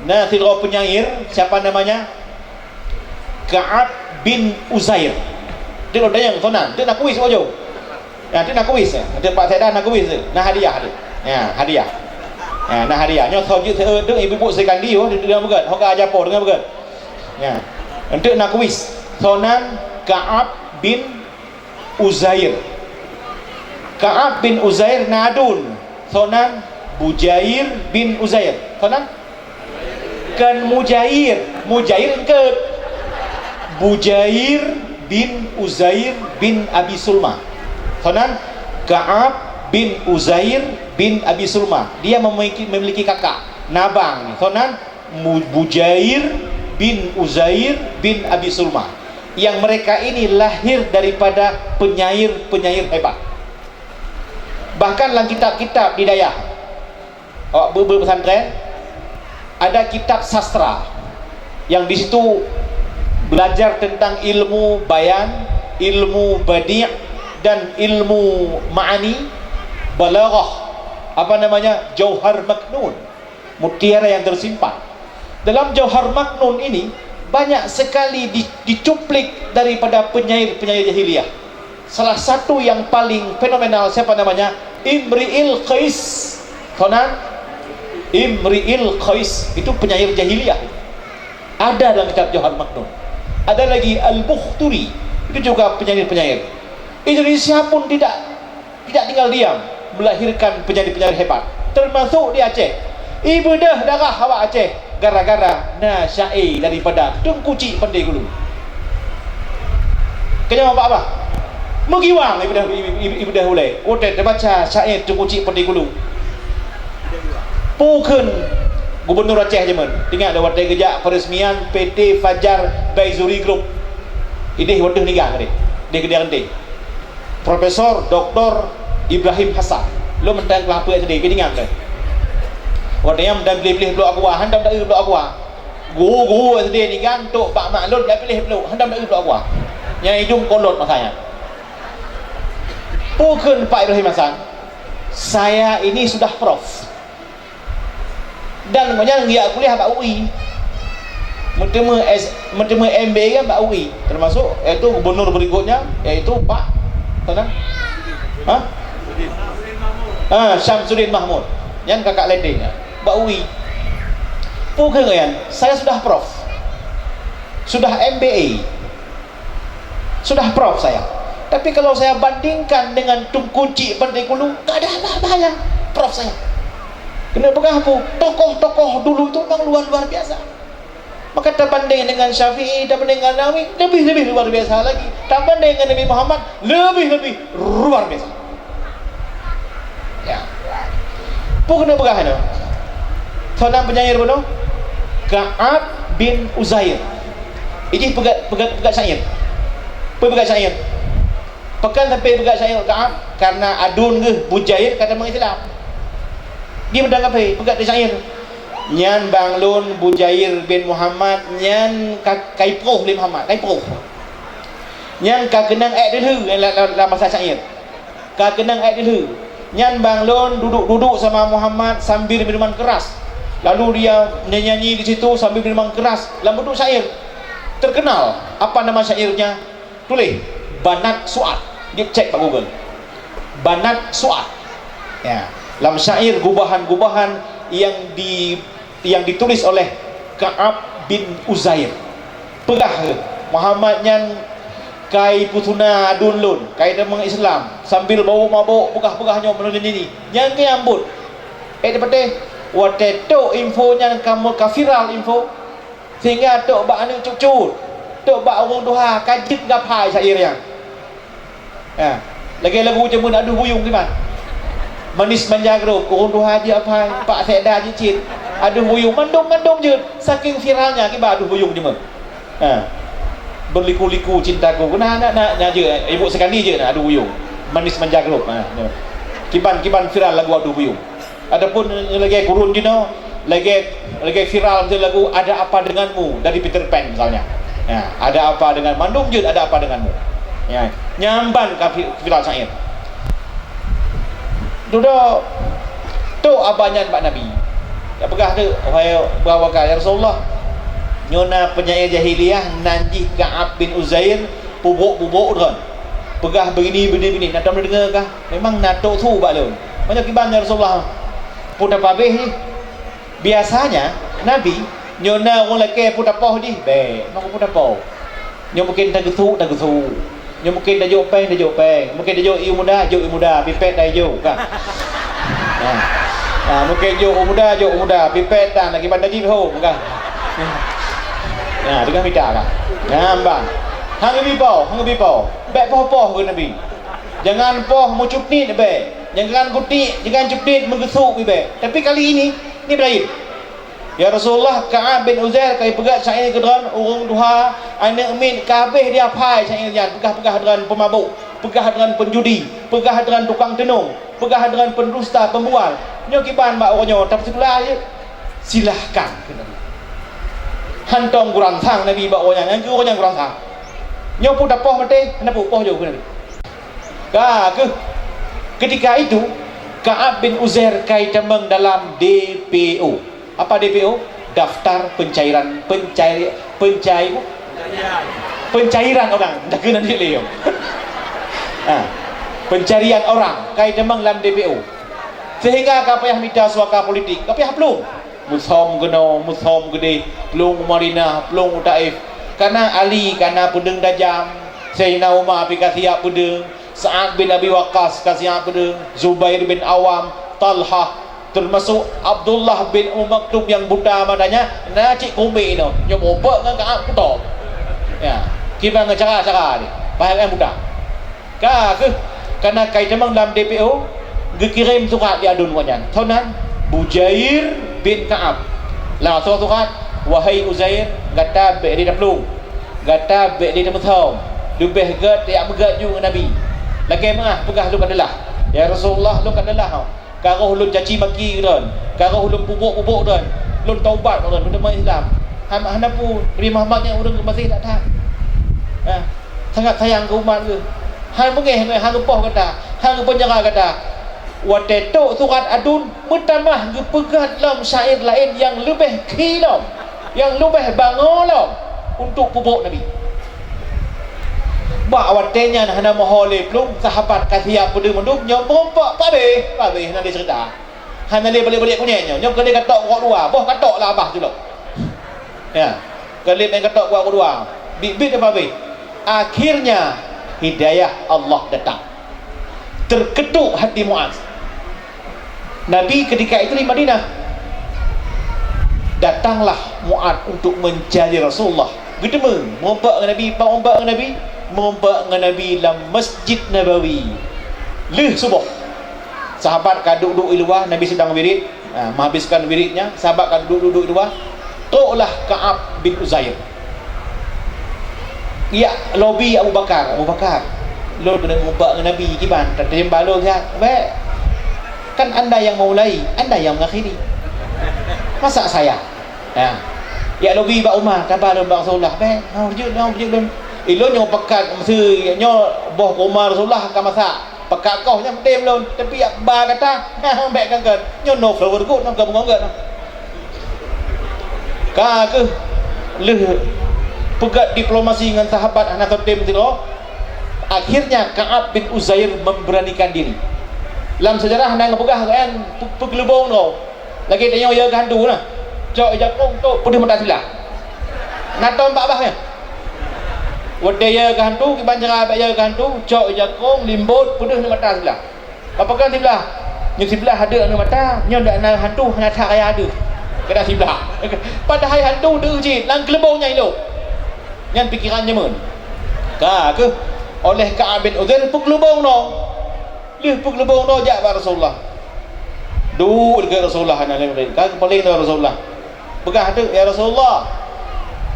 na sidroe penyair, siapa namanya? Ka'ab bin Uzair. Dia lo dayang sonan, dia na kuis ojo. Ya, dia na kuis, ya. Dia Pak Sekda na kuis, na hadiah dia. Ya, hadiah. Ya, na hadiah. Nyoe soe jeuet seudeuk ibu-ibu sekali, oh, dia, dia beugét. Hoka aja po, dengar beugét. Ya. Enteuk na kuis. Sonan Ka'ab bin Uzair. Ka'ab bin Uzair na aduen. Sonan Bujair bin Uzair. Sonan? Kan Mujair. Mujair eungkôt. Bujair bin Uzair bin Abi Sulma. Sonan Ka'ab bin Uzair bin Abi Sulma. Dia memiliki, memiliki kakak. Nabang. Sonan Mu-, Bujair bin Uzair bin Abi Sulma, yang mereka ini lahir daripada penyair-penyair hebat. Bahkan lam kitab-kitab di dayah, awak beu-, beu pesantren, ada kitab sastra yang di situ belajar tentang ilmu bayan, ilmu badi', dan ilmu ma'ani, balaghah, apa namanya, jauhar maknun. Mutiara yang tersimpan. Dalam Jauhar Maknun ini, banyak sekali di-, dicuplik daripada penyair-penyair jahiliyah. Salah satu yang paling fenomenal, siapa namanya? Imri'il Qais. Sonan? Imri'il Qais. Itu penyair jahiliyah. Ada dalam kitab Jauhar Maknun. Ada lagi Al-Bukhturi. Itu juga penyair-penyair. Indonesia pun tidak tidak tinggal diam, melahirkan penyair-penyair hebat, termasuk di Aceh. Ibeudôh darah awak Aceh gara-gara na syair daripada Teungku Chik Panté Gulu. Keunyoe bak bah, meugiwang ibeudôh, ibe-, ibe-, ibeudôh ulée. Watée teubaca syair Teungku Chik Panté Gulu. Peue kheun Gubernur Aceh jameun, ingat watée geujak peresmian P T Fajar Baizuri Group. Idéh watée niga deh, deh geudeh reunteh. Profesor Doktor Ibrahim Hasan. Lôn mantong kelas satu S D, keuingat lé. Watée nyan mantong pilih-pilih Blok Aqua, hantom taeu Blok Aqua. Guru-guru S D nyan kan tok bak mak lôn jak pilih Blok, hantom taeu Blok Aqua. Nyang idong kolot masa nyan. Peue kheun Pak Ibrahim Hasan? Saya ini sudah prof. Dan ngon nyan geujak kuliah bak U I. Meuteumé S, meuteumé M B A kan bak U I, termasuk yaitu gubernur berikutnya, yaitu Pak, siapa? Ha? Ah, Syamsuddin Mahmud. Nyan kakak ladé nyan. Bak U I. Peue keuh nyan, saya sudah prof. Sudah M B A. Sudah prof saya. Tapi kalau saya bandingkan dengan Teungku Chik Pantai Kulu, tak ada apa-apanya prof saya. Keuneuk peugah peue, tokoh-tokoh dulu itu memang luar, luar biasa. Maka tabanding dengan Syafi'i, tabanding dengan Nawawi, lebih-lebih luar biasa lagi. Tabanding dengan Nabi Muhammad, lebih-lebih luar biasa. Ya. Peue keuneuk peugah nyoe? Soe nan penyair bunoe? Ka'ab bin Uzair. Ijih peugah, peugah, peugah syair. Peue peugah syair? Pakon sampai peugah syair Ka'ab? Karena aduen geuh Bujair ka tamong Islam. Di meudang kaphé, peugah di syair. Nyan bang lôn Bujair bin Muhammad, nyan ka, ka ipoh lé Muhammad, ka ipoh. Nyan ka keunong ék deulheu lam, lam, lam basa syair. Ka keunong ék deulheu. Nyan bang lôn duduek-duduek sama Muhammad sambil minuman keras. Lalu dia nyanyi di situ sambil minuman keras lam bentuk syair. Terkenal. Apa nama syairnya? Tuléh, Banat Su'ad. Jeuet cek bak Google. Banat Su'ad. Ya, lam syair gubahan-gubahan yang di, yang ditulis oleh Ka'ab bin Uzair. Peugah, Muhammad nyan ka ipeusuna aduen lôn, ka itamong Islam, sambil bawök mabök, peugah-peugah nyoe meunyoe nini. Nyan keuh ambot. Eh, dipatéh, watée tok info nyan ka meu-, ka viral info, sehingga tok bak aneuk cut-cut, tok bak ureuëng tuha ka jeuet geuphai syair nyan. Ha, lagée lagu jameun Adoh Buyueng kiban. Manis manja grôp, ureuëng tuha jeuet aphai, Pak Sekda jeuet cit. Adoh Buyueng, mandum-mandum jeuet, saking viralnya kiban Adoh Buyueng jameun. Ha. Berliku-liku cintaku. Nah, nah, nah, nah, jeuet, ibu sekali jeuet, nah, Adoh Buyueng. Manis manja grôp. Ha, nyoe. Kiban, kiban viral lagu Adoh Buyueng. Ataupun lagée gurun jinoe, lagée, lagée viral beutôi lagu Ada Apa Denganmu dari Peter Pan misalnya. Ya, ada apa dengan mandum jeuet, ada apa denganmu. Ya, nyan ban ka vi-, viral syair. Dudoe tok abah nyan bak Nabi. Ya peugah tu, wahai Abu Bakar, ya Rasulullah, nyoe na penyair jahiliyah nan jih Ka'ab bin Uzair, pubok-pubok droe. Peugah begini, begini, begini. Na tom deungoe kah? Memang na tok su bak lôn. Meunyoe kiban, ya Rasulullah, peue tapabeh jih? Biasanya Nabi nyoe na ureuëng lakée peue tapoh jih, bék, mako peue tapoh. Nyoe mungken tageusuk, tageusuk. Nyoe mungken tajok péng, tajok péng. Mungken tajok ié muda, jok ié muda, pipet tajok kah. Ha. Ha, mungken jok ié muda, jok ié muda, pipet tan, lagi ban tajib hom kah. Ha, teungoh mita kah. Ha, mbah. Hang geubi poh, hang geubi poh. Bék poh-poh keu Nabi. Jangan poh meucupnit bék. Jangan gutik, jangan cupnit meugeusuk bék. Tapi kali ini, ini laén. Ya Rasulullah, Ka'ab bin Uzair ka ipeugah syair keu droen, ureuëng tuha, aneuk miet ka habéh dia phai syair nyan, peugah-peugah droen peumabök, peugah droen penjudi, peugah droen tukang teunong, peugah droen pendusta, pembual. Nyoe kiban bak uroe nyoe, tapeusikula jeuet. Silahkan, kheun Nabi. Hantom geurangsang Nabi bak uroe nyan, nyan keuh uroe nyan geurangsang. Nyoe peue tapoh maté, hana peue poh jôh, kheun Nabi. Ka keuh, ketika itu, Ka'ab bin Uzair ka itamong dalam D P O. Apa D P O? Daftar pencairan, pencai-, pencai-, pencairan orang. Dah kena ni, Leo. Ha. Pencarian orang. Ka itamong lam D P O. Sehingga ka payah mita suaka politik. Ka payah plueng. Musom keunoe, musom keudeh. Plueng u Madinah, plueng u Taif. Kana Ali, kana peudeueng tajam. Saidina Umar pih ka siap peudeueng. Sa'ad bin Abi Waqqas ka siap peudeueng, Zubair bin Awam, Talhah, termasuk Abdullah bin Ummu Maktum yang buta matanya, na cit kumbek inoe, nyoe mupok ngon Ka'ab kuto. Ya, kiban ngon cara-cara ni, bahai buta. Ka keuh, kana ka itamong lam D P O, geukirém surat di aduen gobnyan. Soe nan? Bujair bin Ka'ab. Langsung surat, "Wahai Uzair, gata bék di taplueng." Gata bék di teumeusom, leubeh gét tajak meugét ju ngon Nabi. Lagée meuah peugah lôn ka teulah, "Ya Rasulullah, lôn ka teulah, ka roh lôn caci maki droen, ka roh lôn pubok-pubok droen, lôn taubat droen, lôn teuma Islam." Hana, hana peue, Nabi Muhammad nyan ureuëng geumaséh that-that. Ha, sangat sayang keu umat geuh. Hana beungéh, hana geupoh gata, hana geupeunjara gata. Watée trok surat aduen, meutamah geupeugét lom syair laén nyang leubeh khi lom, nyang leubeh bangoe lom untuk peubuet Nabi. Bak watée nyan hana meuho lé plueng, sahabat ka siap peudeueng mandum, nyoe meurumpok pabéh, pabéh hana lé ceurita. Hana lé balek-balek kunyée nyoe, nyoe keuneuk katok uroe dua, boh katok lah abah tulok. Ya, keuneuk katok uroe dua, bit-bit pabéh. Akhirnya hidayah Allah datang. Terketuk hati Muaz. Nabi ketika itu di Madinah. Datanglah Muaz untuk mencari Rasulullah. Geuteumé, meurumpok ngon Nabi, pat meurumpok ngon Nabi, meurumpok ngon Nabi lam Masjid Nabawi. Lheueh suboh. Sahabat ka duek-duek di luwa, Nabi sedang wirid. Ha, menghabiskan wiridnya, sahabat ka duek-duek di luwa. Troklah Ka'ab bin Uzair. Yak lobi Abu Bakar, "Abu Bakar, lôn keuneuk meurumpok ngon Nabi kiban, tateurimba lôn siat." "Bék. Kan Anda yang memulai, Anda yang mengakhiri. Masa saya?" Ya. Yak lobi bak Umar, "Taba lôn bak Rasulullah." "Bék, hana jeuet lôn, hana jeuet lôn. Ilôn nyoe pakat, meuseu nyoe boh kurma Rasulullah ka masak. Pakat koh nyan tem lôn, tapi yak ba gata, bék kan kön. Nyoe no flower good, no gabung gét." Ka keuh lheueh peugét diplomasi ngon sahabat hana soe tem sidroe, akhirnya Ka'ab bin Uzair memberanikan diri. Lam sejarah na geupeugah kan, pe-, peugeulubong droe. Lagée tanyoe yö keu hantu na. Cok ija kong tok peudeuh mata siblah. Na tom bak bah nyan. Watée yö keu hantu, kiban cara bak yö keu hantu, cok ija kong, limbot, peudeuh ngon mata siblah. Ka peugah siblah. Nyoe siblah adeuk ngon mata, nyoe dak na hantu hana that raya adeuk. Keunan siblah. Padahai hantu deuh jih, lam keulubong nyan ilok. Nyan pikeran jameun. Ka keuh, oleh Ka'ab bin Uzair peugeulubong droe. Lheueh peugeulubong droe jak bak Rasulullah. Duek dikeue Rasulullah hana lé murit. Ka geupaleng lé Rasulullah. Peugah teuk, "Ya Rasulullah,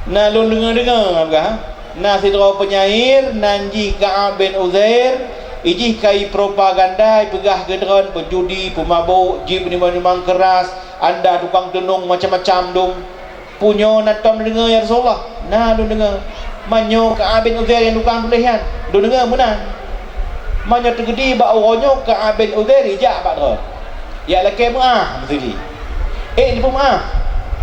na lôn deungoe-deungoe," peugah, "na sidroe peunyair nan jih Ka'ab bin Uzair, ijih ka ipropaganda, ipeugah keu droen peujudi, peumabök, jieb minuman-minuman keuras, anda tukang teunong macam-macam dum." "Peue nyoe na tom deungoe, ya Rasulullah?" "Na lôn deungoe." "Meunyoe Ka'ab bin Uzair nyang tukang tuléh nyan, lôn deungoe meunan." Meunyoe teukeudi bak uroe nyoe Ka'ab bin Uzair ijak bak droe, ijak lakée meu'ah meuseujid. Ék neupeumeu'ah.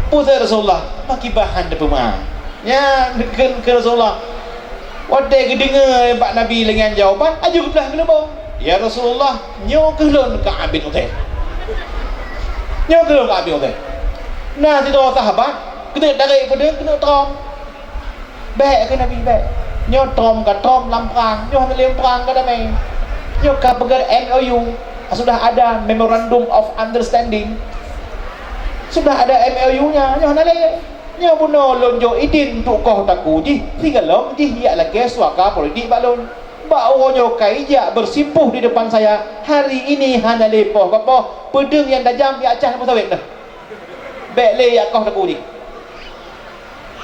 "Peue Rasulullah, pakriban han neupeumeu'ah?" Nyan kheun keu Rasulullah. Watée geudeungoe bak Nabi lé nyan jawaban, laju geuplah geulubong. "Ya Rasulullah, nyoe keuh lôn Ka'ab bin Uzair. Nyoe keuh lôn Ka'ab bin Uzair." Na sidroe sahabat keuneuk tarek peudeueng, keuneuk trom. "Bék," kheun Nabi, "bék. Nyoe trom ka trom lam prang, nyoe hana lé prang ka damé. Nyoe ka peugét M O U, sudah ada Memorandum of Understanding. Sudah ada M O U nya, nyoe hana lé. Nyoe bunoe lôn jok idin untuk koh takue jih, sigohlom jih ijak lakée suaka politik bak lôn. Bak uroe nyoe ka ijak bersimpuh di depan saya, hari ini hana lé poh bak poh, peudeueng nyang tajam ijak cah lam sawét nyoe. Bék lé ijak koh takue jih."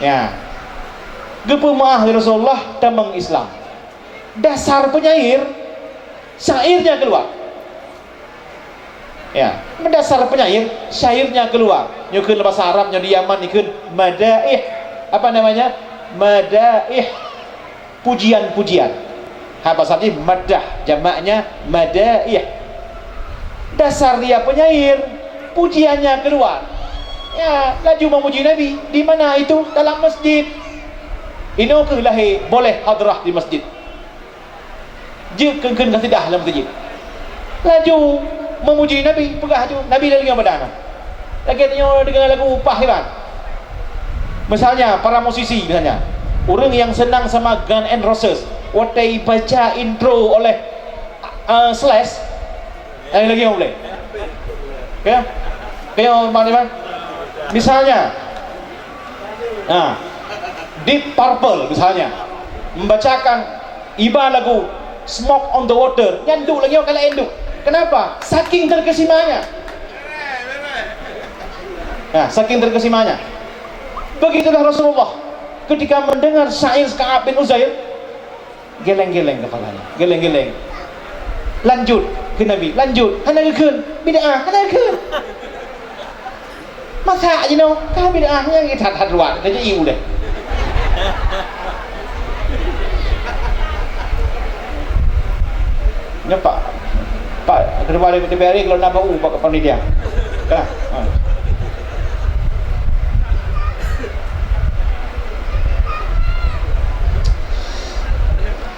Ya. Geupeumeu'ah lé Rasulullah tamong Islam. Dasar peunyair, syairnya keluar. Ya, dasar peunyair, syairnya keluar. Nyoe kheun basa Arab nyoe di Yaman dikheun madaih. Apa namanya? Madaih. Pujian-pujian. Ha, basa jih madah, jamaknya madaih. Dasar dia peunyair, pujiannya keluar. Ya, laju memuji Nabi. Di mana itu? Dalam masjid. Inoe keuh lahé boleh hadrah di masjid. Jeuet kheun-kheun kasidah lam masjid. Laju memuji Nabi, peugah laju, Nabi lagée nyoe badan. Lagée tanyoe deungoe lagu upah iban. Misalnya, para musisi misalnya. Ureuëng yang senang sama Guns N' Roses, watée baca intro oleh, eh, Slash, eh, lagée nyoe boleh. Ya? Kayak mana, Bang? Misalnya, nah, Deep Purple misalnya membacakan iba lagu Smoke on the Water, nyan duek lagée nyoe ka laén duek. Kenapa? Saking terkesimanya. Nah, saking terkesimanya. Begitulah Rasulullah ketika mendengar syair Ka'ab bin Uzair, geleng-geleng kepalanya, geleng-geleng. Lanjut kheun Nabi, lanjut. Hana geukheun, bid'ah, hana geukheun. Masak jinoe, ka bid'ah nyang that-that luwat, ka jiék ulée. Nyoe Pak. Pak, keudroe D P R kalau na bak u bak panitia. Ka. Ha.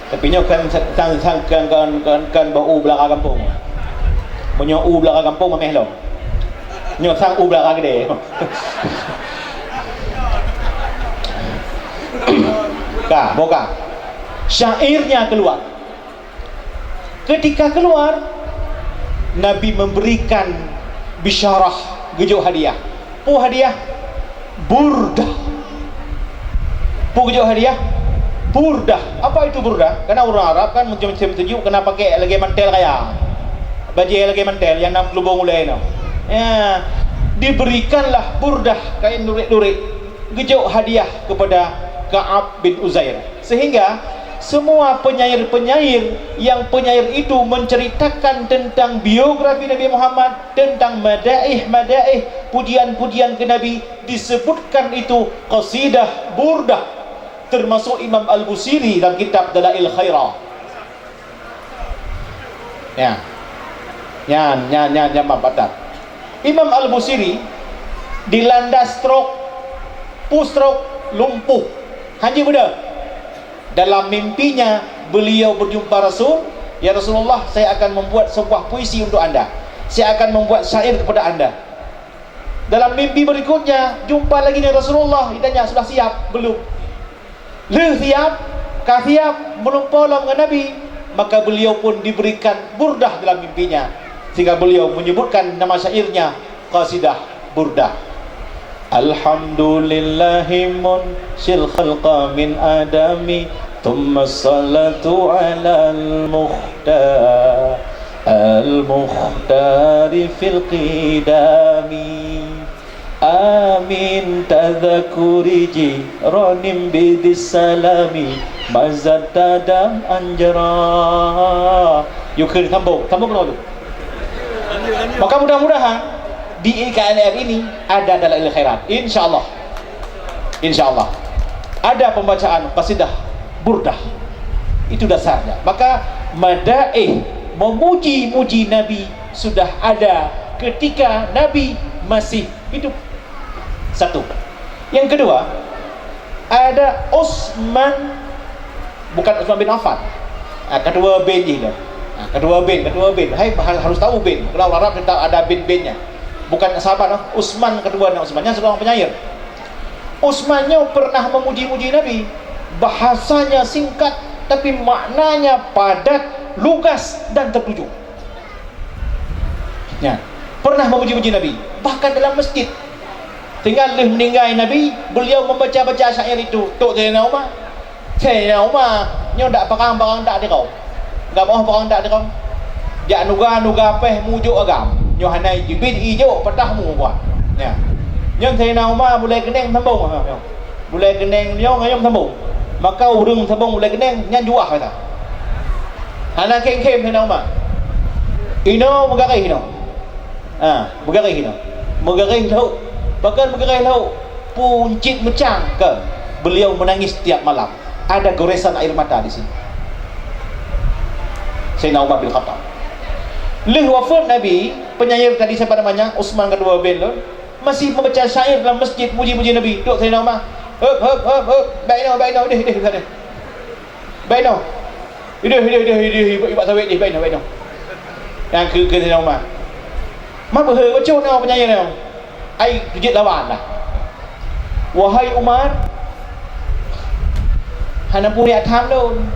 Tapi nyoe kan sang, sang, kan, kan, kan, kan bak u beulakang gampông. Meunyoe u beulakang gampông mameh lom. Nyoe sang u beulakang gede. Ka, boka. Syairnya keluar. Ketika keluar, Nabi memberikan bisyarah, geujok hadiah. Peue hadiah? Burdah. Peue geujok hadiah? Burdah. Apa itu burdah? Karena orang Arab kan macam-macam tuju, kena pakai lagèe mantel kaya. Bajèe lagèe mantel nyang na keulubông ulèe nyoe. Ya, diberikanlah burdah, kain lurik-lurik, geujok hadiah kepada Ka'ab bin Uzair. Sehingga semua penyair-penyair yang penyair itu menceritakan tentang biografi Nabi Muhammad, tentang madaih-madaih, pujian-pujian ke Nabi, disebutkan itu qasidah Burdah, termasuk Imam Al-Busiri dalam kitab Dalail Khairah. Ya. Nyan, nyan, nyan, nyan mantap. Imam Al-Busiri dilanda stroke, peue stroke, lumpuh. Hana beudôh. Dalam mimpinya, beliau berjumpa Rasul, "Ya Rasulullah, saya akan membuat sebuah puisi untuk Anda. Saya akan membuat syair kepada Anda." Dalam mimpi berikutnya, jumpa lagi dengan Rasulullah, ditanya, "Sudah siap?" "Belum." Lheueh siap, ka siap, meulumpoe lom ngon Nabi, maka beliau pun diberikan Burdah dalam mimpinya, sehingga beliau menyebutkan nama syairnya, qasidah Burdah. Alhamdulillahi munsyil khalqa min adami, thumma salatu alal mukhtar, al mukhtari fil qidami. Amin tadzakuri jiranim bidis salami, mazat tadam anjara. Yuk kheun sambung, sambung keunoe tu. Maka mudah-mudahan di I K L R ini ada Dalail Khairat. Insya Allah. Insya Allah. Ada pembacaan qasidah Burdah. Itu dasarnya. Maka madaih, memuji-muji Nabi sudah ada ketika Nabi masih hidup. Satu. Yang kedua, ada Utsman, bukan Utsman bin Affan. Ah, ketua bin jih dah. Ah, ketua bin, ketua bin. Hai, ha-, harus tahu bin. Kalau Arab tetap ada bin-binnya. Bukan sahabat, ah. Utsman, ketua Utsman. Nyan seorang penyair. Utsman nyoe pernah memuji-muji Nabi. Bahasanya singkat, tapi maknanya padat, lugas, dan tertuju. Ya, pernah memuji-muji Nabi, bahkan dalam masjid. Tinggal lheueh meninggai Nabi, beliau membaca-baca syair itu. Tok Saidina Umar, Saidina Umar, nyoe dak parang-parang dak dirong. Gamoh parang dak dirong. Jak nuga-nuga péh mujok agam. Nyoe hana jibit ijok patah mu buah. Ya. Nyoe Saidina Umar bulèe keuneng sambong. Ha, nyoe. Bulèe keuneng nyoe ngayom sambong. Maka ureueng sambong bulèe keuneng nyan juah kata. Hana khem-khem Saidina Umar. Inoe meugaréh inoe. Ha, meugaréh inoe. Meugaréh lauk. Pakon meugaréh lauk? Puncit meucang ke. Beliau menangis tiap malam. Ada goresan air mata di sini. Saidina Umar bin Khattab. Lheueh wafat Nabi, penyair tadi siapa namanya? Utsman ketua bin tu. Masih membaca syair dalam masjid, muji-muji Nabi. Dok Saidina Umar. Hop, hop, hop, hop. Baik noh, baik noh. Ideh, ideh, ideh. Baik noh. Ideh, ideh, ideh, ideh. Ibak, ibak sawit ideh. Baik noh, baik noh. Nyang keu, keu Saidina Umar. Ma beuhe bacut noh penyair nyoe. Ai, keujeuet lawan lah. Wahai Umar, hana peue jak tham lôn.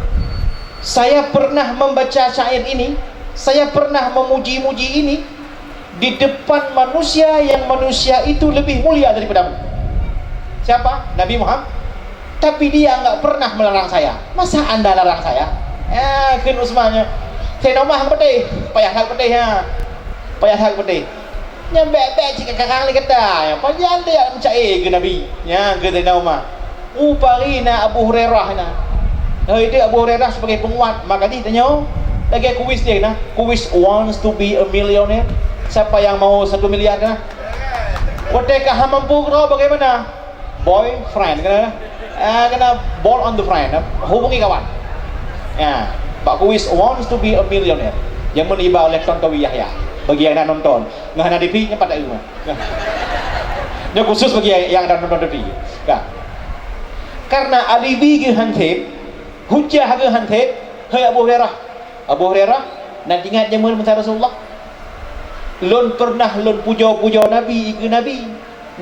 Saya pernah membaca syair ini, saya pernah memuji-muji ini, di depan manusia yang manusia itu lebih mulia daripadamu. Siapa? Nabi Muhammad. Tapi dia enggak pernah melarang saya. Masa anda larang saya? Ya, kheun Utsman nyoe. Saidina Umar han peudeh, payah that peudeh, ha. Payah that peudeh. Nyan bèk-bèk cit ka karang lé gata. Pajan dia meuca'e keu Nabi. Nyan keu Saidina Umar. Rupari na Abu Hurairah na. Hei, itu Abu Hurairah sebagai penguat. Maka jih tanyoe, lagèe kuis dia na. Kuis wants to be a millionaire. Siapa yang mau satu miliar na? Watèe ka han mampu keudroe bagaimana? Boyfriend, kena, ah, kena ball on the friend, hubungi kawan. Ya, bak kuis wants to be a millionaire. Jameun iba oleh Tontowi Yahya. Bagi nyang na nonton, ngon hana T V, nyan pat taeu mah. Nyoe khusus bagi nyang na nonton T V. Ka. Karena alibi geuh han sép, hujah geuh han sép, hai Abu Hurairah. Abu Hurairah, na ingat jameun masa Rasulullah? Lôn pernah lôn pujoe-pujoe Nabi, ikeue Nabi.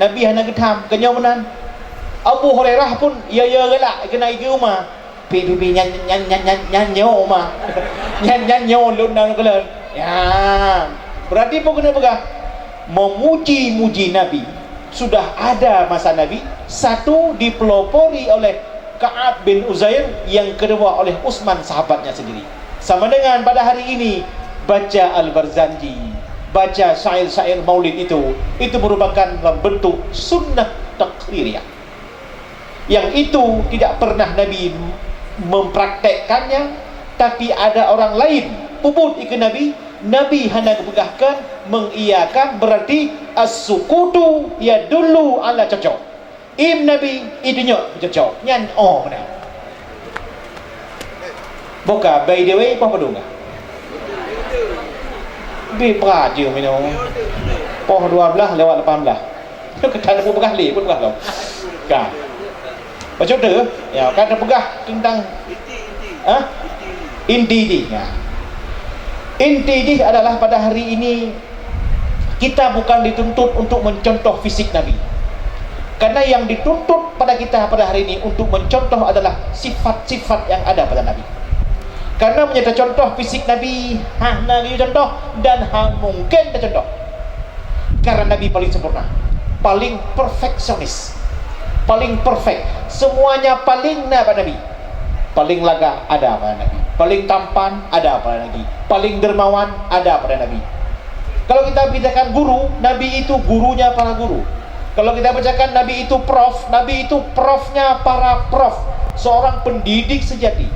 Nabi hana geutham, keu nyoe meunan. Abu Hurairah pun ya-ya galak keunan ikeue uma. Pi, pi, pi, nyan, nyan, nyan, nyan, nyan nyoe uma. Nyan, nyan nyoe lôn na keu lôn. Ya. Berarti peue keuneuk peugah? Memuji-muji Nabi sudah ada masa Nabi, satu dipelopori oleh Ka'ab bin Uzair, yang kedua oleh Utsman, sahabatnya sendiri. Sama dengan pada hari ini, baca Al-Barzanji, baca syair-syair Maulid itu, itu merupakan dalam bentuk sunnah taqririyah. Yang itu tidak pernah Nabi mempraktekkannya, tapi ada orang lain, peubuet ikeue Nabi, Nabi hana geupeugahkan, mengiyakan, berarti as-sukutu yadullu ala cocok. Im Nabi, i dunyok beucocok. Nyan oh meunan. Boka, by the way, poh padum kah? Bi brat jeuem inoe. Poh dua belas lewat lapan belas. Ka tapeugah lé, peugah lom. Ka. Bacut tu, ya, ka tapeugah tentang, ha? Inti jih. Ya. Inti jih adalah pada hari ini kita bukan dituntut untuk mencontoh fisik Nabi. Karena yang dituntut pada kita pada hari ini untuk mencontoh adalah sifat-sifat yang ada pada Nabi. Karena meunyoe tacontoh fisik Nabi, hana geuyue contoh dan hana mungkin tacontoh. Karena Nabi paling sempurna, paling perfeksionis, paling perfect. Semuanya paling na pada Nabi. Paling lagak ada pada Nabi. Paling tampan ada pada Nabi. Paling dermawan ada pada Nabi. Kalau kita bicarakan guru, Nabi itu gurunya para guru. Kalau kita bacakan Nabi itu prof, Nabi itu profnya para prof. Seorang pendidik sejati.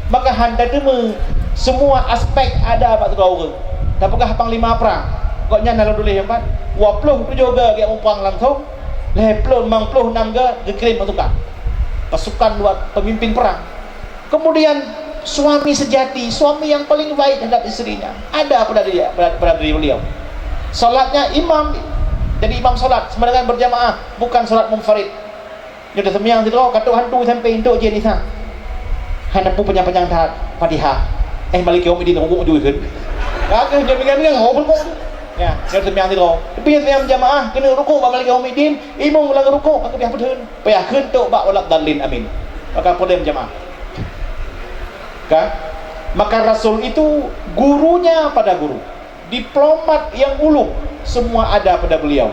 Maka hana teuma semua aspek ada bak sidroe ureueng. Tapeugah panglima prang. Gobnyan na lôn tuléh nyan pat. Dua ploh tujoh go geujak muprang langsong, lhèe ploh, limong ploh nam go geukirém pasukan. Pasukan buat pemimpin perang. Kemudian suami sejati, suami yang paling baik terhadap istrinya, ada pada dia, pada, pada diri beliau. Salatnya imam, jadi imam salat sama dengan berjamaah, bukan salat munfarid. Nyoe teuseumayang sidroe, ka trok hantu sampé, entok jih nisa. Hana peue panyang-panyang that Fatihah. Eh, Maliki Yaumiddin rukuk ju ikheun. Ka keuh nyoe bingung-bingung, oh, rukuk. Ya, nyoe teuseumayang sidroe. Tapi nyoe teuseumayang jamaah, keuneuk rukuk bak Maliki Yaumiddin, imum lam rukuk, ka keuh payah peutheun. Payah kheun tok bak waladdallin, amin. Maka problem jamaah. Kan? Maka Rasul itu gurunya pada guru. Diplomat yang ulung, semua ada pada beliau.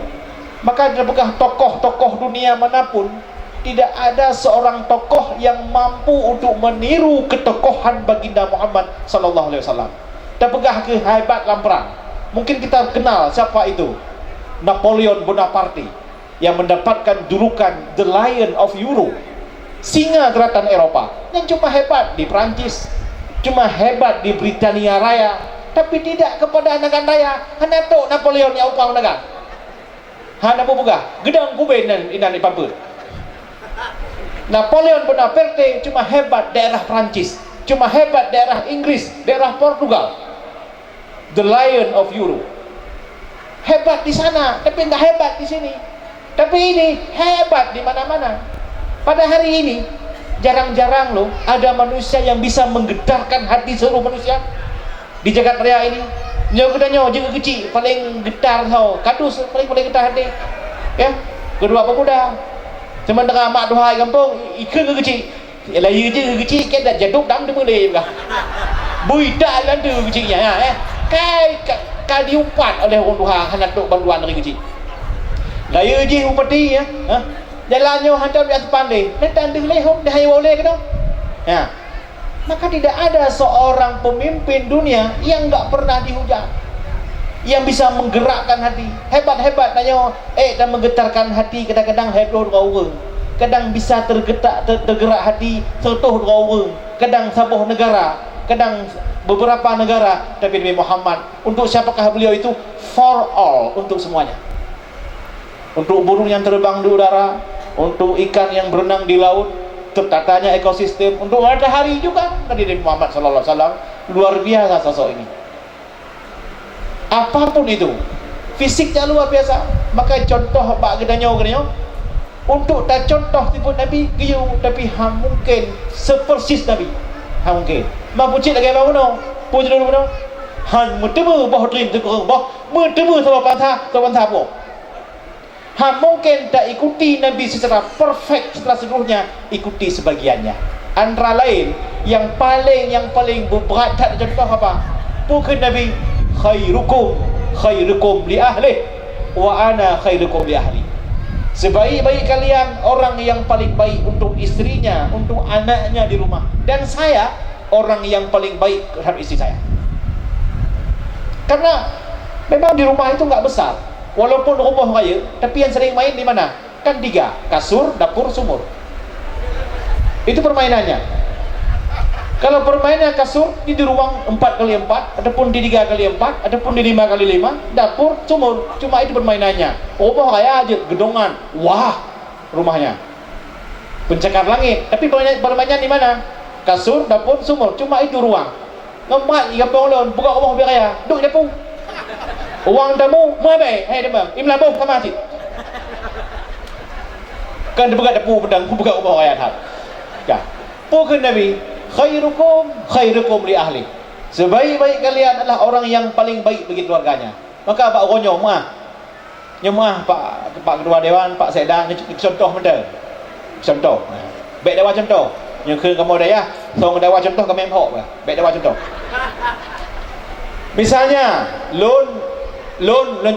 Maka tapeugah tokoh-tokoh dunia manapun, tidak ada seorang tokoh yang mampu untuk meniru ketokohan Baginda Muhammad sallallahu alaihi wasallam. Tapeugah keu hebat lam perang. Mungkin kita kenal siapa itu? Napoleon Bonaparte. Yang mendapatkan julukan The Lion of Europe, singa daratan Eropa, yang cuma hebat di Perancis, cuma hebat di Britania Raya, tapi tidak kepada Nagan Raya. Hana tok Napoleon nyang upang Nagan. Hana bubuga, geudong kubé nan inan ipampeuet. Napoleon Bonaparte cuma hebat daerah Perancis, cuma hebat daerah Inggris, daerah Portugal. The Lion of Europe. Hebat di sana, tapi nggak hebat di sini. Tapi ini hebat di mana-mana. Pada hari ini, jarang-jarang loh ada manusia yang bisa menggetarkan hati seluruh manusia di jagat raya ini. Nyoe kita nyoe, jeuet keuchik, paling getar tho, kadus paling, paling getar hati. Ya, kedua pemuda. Sementara mak tuha di kampung, ikheun keuchik. Ya, lahé jih keuchik, keu dah jaduk dam teumulé peugah. Bui dak lam tu keuchik nyan, eh. Kai ka, ka diupat oleh ureueng tuha hana trok bantuan dari keuchik. Lahé jih upati, ya. Ha? Jalan nyoe hantom di atas pandai. Dah tandeuh lé hom, dah hayo ulée keunoe. Ya. Maka tidak ada seorang pemimpin dunia yang enggak pernah dihujat. Yang bisa menggerakkan hati. Hebat-hebat tanyoe, eh, dan menggetarkan hati kadang-kadang heboh dua ureueng. Kadang bisa tergetak, ter-, tergerak hati seratus dua ureueng. Kadang saboh negara, kadang beberapa negara, tapi Nabi Muhammad, untuk siapakah beliau itu? For all, untuk semuanya. Untuk burung yang terbang di udara, untuk ikan yang berenang di laut, tertatanya ekosistem, untuk matahari juga Nabi Muhammad sallallahu alaihi wasallam, luar biasa sosok ini. Apapun itu, fisik jak luar biasa. Maka contoh bak geutanyoe, geutanyoe, untuk tacontoh sifat Nabi geuyue, tapi hana mungkin sepersis Nabi. Hana mungkin. Mampu cit lagèe bak bunoe, peue judul bunoe? Han meuteumé boh dream teukureueng boh, meuteumé saboh bansa, saboh bansa boh. Hana mungkin taikuti Nabi secara perfect, secara seluruhnya, ikuti sebagiannya. Antara lain, yang paling, yang paling beubrat that contoh apa? Peue kheun Nabi, "Khairukum, khairukum li ahlih, wa ana khairukum li ahli." Sebaik-baik kalian orang yang paling baik untuk istrinya, untuk anaknya di rumah. Dan saya orang yang paling baik terhadap istri saya. Karena memang di rumah itu nggak besar. Walaupun rumoh rayeuk, tapi yang sering main di mana? Kan tiga, kasur, dapur, sumur. Itu permainannya. Kalau permainan kasur, di, di ruang empat kali empat, ataupun di tiga kali empat, ataupun di lima kali lima, dapur, sumur. Cuma itu permainannya. Rumoh raya aja, gedongan. Wah, rumahnya. Pencakar langit. Tapi permainan, permainan di mana? Kasur, dapur, sumur. Cuma itu ruang. Ngon mat i gampông lôn, buka rumoh ubé raya, duek i dapu. Uang tamu, meuabée, hai teuma, i meulaboh sama cit. Kan dibuka dapu pedang, buka rumoh raya that. Ya. Peue kheun Nabi, "Khairukum, khairukum li ahli." Sebaik-baik kalian adalah orang yang paling baik bagi keluarganya. Maka bak uroe nyoe meuah. Nyoe meuah Pak, Pak Ketua Dewan, Pak Sekda, nyoe contoh mantong. Contoh. Bèk dawa contoh. Nyoe keu kamoe dayah, soe dawa contoh kami hok bah. Bèk dawa contoh. Misalnya, lôn, lôn, lôn,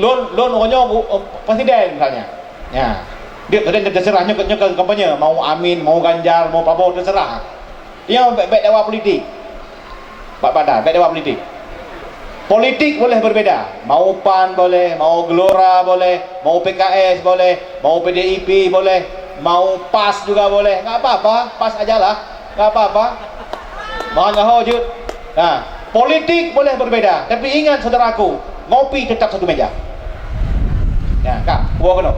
lôn, lôn uroe nyoe bu-, presiden misalnya. Ya. Dia, dia, dia terserah nyoe, nyoe kampanye, mau Amin, mau Ganjar, mau Prabowo, terserah. Nyoe bèk, bèk dawa politik. Bak padan, bèk dawa politik. Politik boleh berbeda. Mau PAN boleh, mau Gelora boleh, mau PKS boleh, mau PDIP boleh, mau PAS juga boleh. Nggak apa-apa, PAS ajalah. Nggak apa-apa. Mangat ho jeuet. Nah, politik boleh berbeda, tapi ingat saudaraku, ngopi tetap satu meja. Ya, ka, buah keunoe.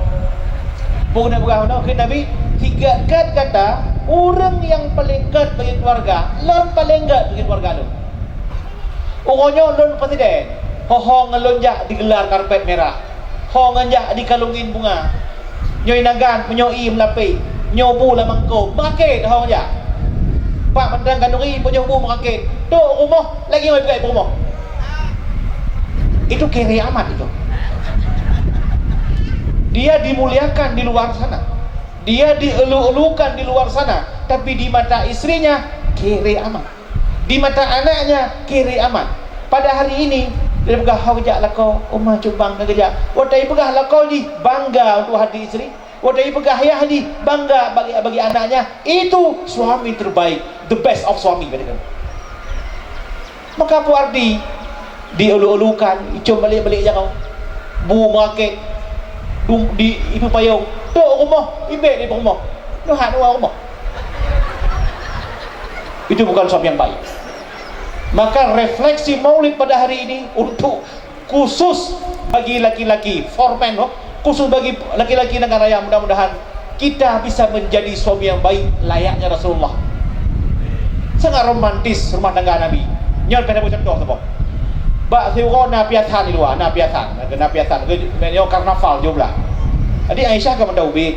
Buah keunoe, buah keunoe, kheun Nabi, tiga kat kata, ureueng nyang paleng kat bagi keluarga, lôn paleng kat bagi keluarga lôn. Uroe nyoe lôn presiden, ho-ho ngon lôn jak digelar karpet merah, ho ngon jak dikalungin bunga. Nyoe inagan, meunyoe ié meulapéh, nyoe bu lam mangko, maké ho ngon jak. Pak Menteri Kanduri, peujeuh bu meurakét, trok rumoh, lagi ngon ipeugah rumoh. Itu kere amat itu. Dia dimuliakan di luar sana. Dia dielu-elukan di luar sana. Tapi di mata istrinya, kere amat. Di mata anaknya, kere amat. Pada hari ini, dia peugah, "Ho geujak lakoe, uma cubang ka geujak." Watèe ipeugah lakoe jih, bangga untuk hati istri. Watèe ipeugah ayah jih, bangga bagi, bagi anaknya. Itu suami terbaik, the best of suami, kata dia. Maka peue arti dielu-elukan, icom balek-balek jaroe, bu meurakét, dum-, di ibu payong, trok rumoh, ibek di rumoh, neuhat dua rumoh. Itu bukan suami yang baik. Maka refleksi Maulid pada hari ini untuk khusus bagi laki-laki, for men, oh, khusus bagi laki-laki Nagan Raya, mudah-mudahan kita bisa menjadi suami yang baik layaknya Rasulullah. Sangat romantis rumah tangga Nabi. Nyoe pih contoh saboh. Bak siuroe na piasan di luwa, na piasan, na piasan, nyoe karnaval jumlah. Jadi Aisyah ka mantong ubit,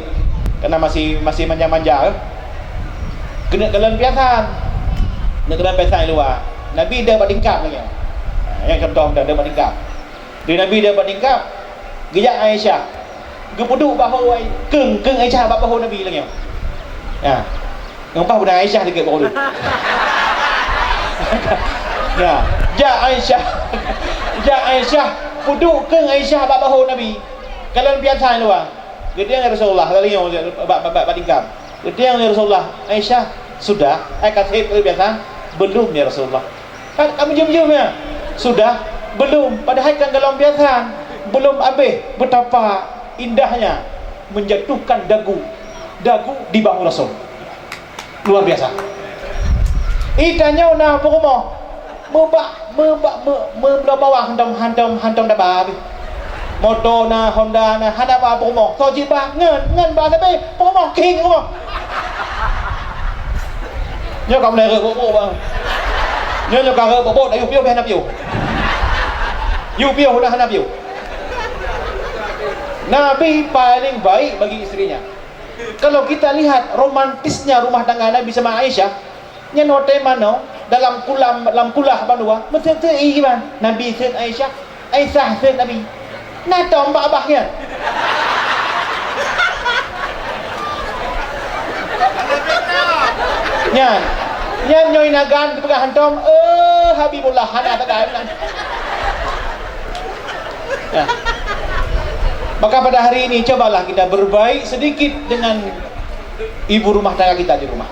karena masih, masih manja-manja, eh. Keuneuk kalon piasan. Keuneuk kalon piasan di luwa. Nabi deuh bak tingkap lagèe nyoe. Ha, nyang contoh mudah, deuh bak tingkap. Di Nabi deuh bak tingkap, geujak Aisyah. Geupeuduek bahô Ai-, keueng, keueng Aisyah bak bahô Nabi lagèe nyoe. Ha. Ngon paih beuna Aisyah dikeue bahô tu. Ya, jak Aisyah. Jak Aisyah, peuduek keueng Aisyah bak bahô Nabi. Kalon piasan di luwa. Geudong ya Rasulullah, lagèe nyoe bak, bak, bak, bak tingkap. Geudong ya Rasulullah, "Aisyah, sudah, eh, ka sép keu piasan?" "Belum ya Rasulullah." Kan kami jeuem-jeuem ya. "Sudah?" "Belum." Padahai kan kalon piasan. Belum habéh betapa indahnya menjatuhkan dagu, dagu di bahu Rasul. Luar biasa. Ih, tanyoe na peurumoh. Meubak, meubak, me-, meubloe bawang hantom, hantom, hantom daba pih. Moto na, Honda na, hana ba peurumoh. Soe cit ba, ngon, ngon ba sabe, peurumoh, king rumoh. Nyoe ka mulai reuek bok-bok bang. Nyoe, nyoe ka reuek bok-bok, dah yue piôh, dah na piôh. Yue piôh na hana piôh. Nabi paling baik bagi istrinya. Kalau kita lihat romantisnya rumah tangga Nabi sama Aisyah, nyan watèe manoe dalam kulam, lam kulah bandua, meuseuet-seuet ié ban. Nabi seuet Aisyah, Aisyah seuet Nabi. Na tom bak babah nyan. Nyan, nyan nyoe inagan geupeugah hantom, "Eh, Habibullah, hana tagai meunan." Ya. Maka pada hari ini, cobalah kita berbaik sedikit dengan ibu rumah tangga kita di rumah.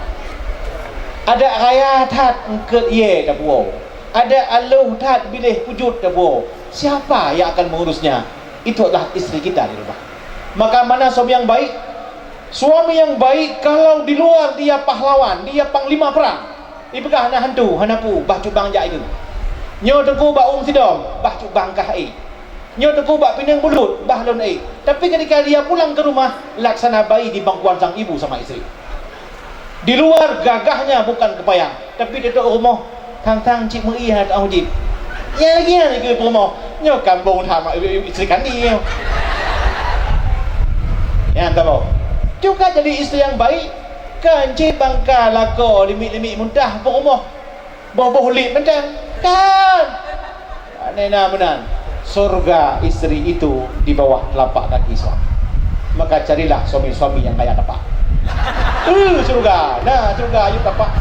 Adak raya that eungkôt ie tapuwoe. Adak aloh that biléh pujôt tapuwoe. Siapa yang akan mengurusnya? Itu adalah istri kita di rumah. Maka mana suami yang baik? Suami yang baik, kalau di luar dia pahlawan, dia panglima perang. Ipeugah hana hantu, hana peue, bah cut bang jak ikeu. Nyoe teungku bak ueng sidom, bah cut bang kah ék. Nyoe teungku bak pineung bulut, bah lôn ék. Tapi ketika dia pulang ke rumah, laksana bayi di pangkuan sang ibu sama istri. Di luar gagahnya bukan keupayang, tapi di rumoh, tang-tang cit meu-ie hana teu'oh jieb. Nyan lagèe nyan ikeu peurumoh. Nyoe kambong that mak istri kandi nyoe. Nyan saboh. Juga jadi istri yang baik, kan cit bangka lakoe limiek-limiek muntah peurumoh. Boh-boh lip mantong. Kan? Aneh na meunan. Surga istri itu di bawah telapak kaki suami. Maka carilah suami-suami yang kaya tapak. Eh, surga. Nah, surga, yuk tapak.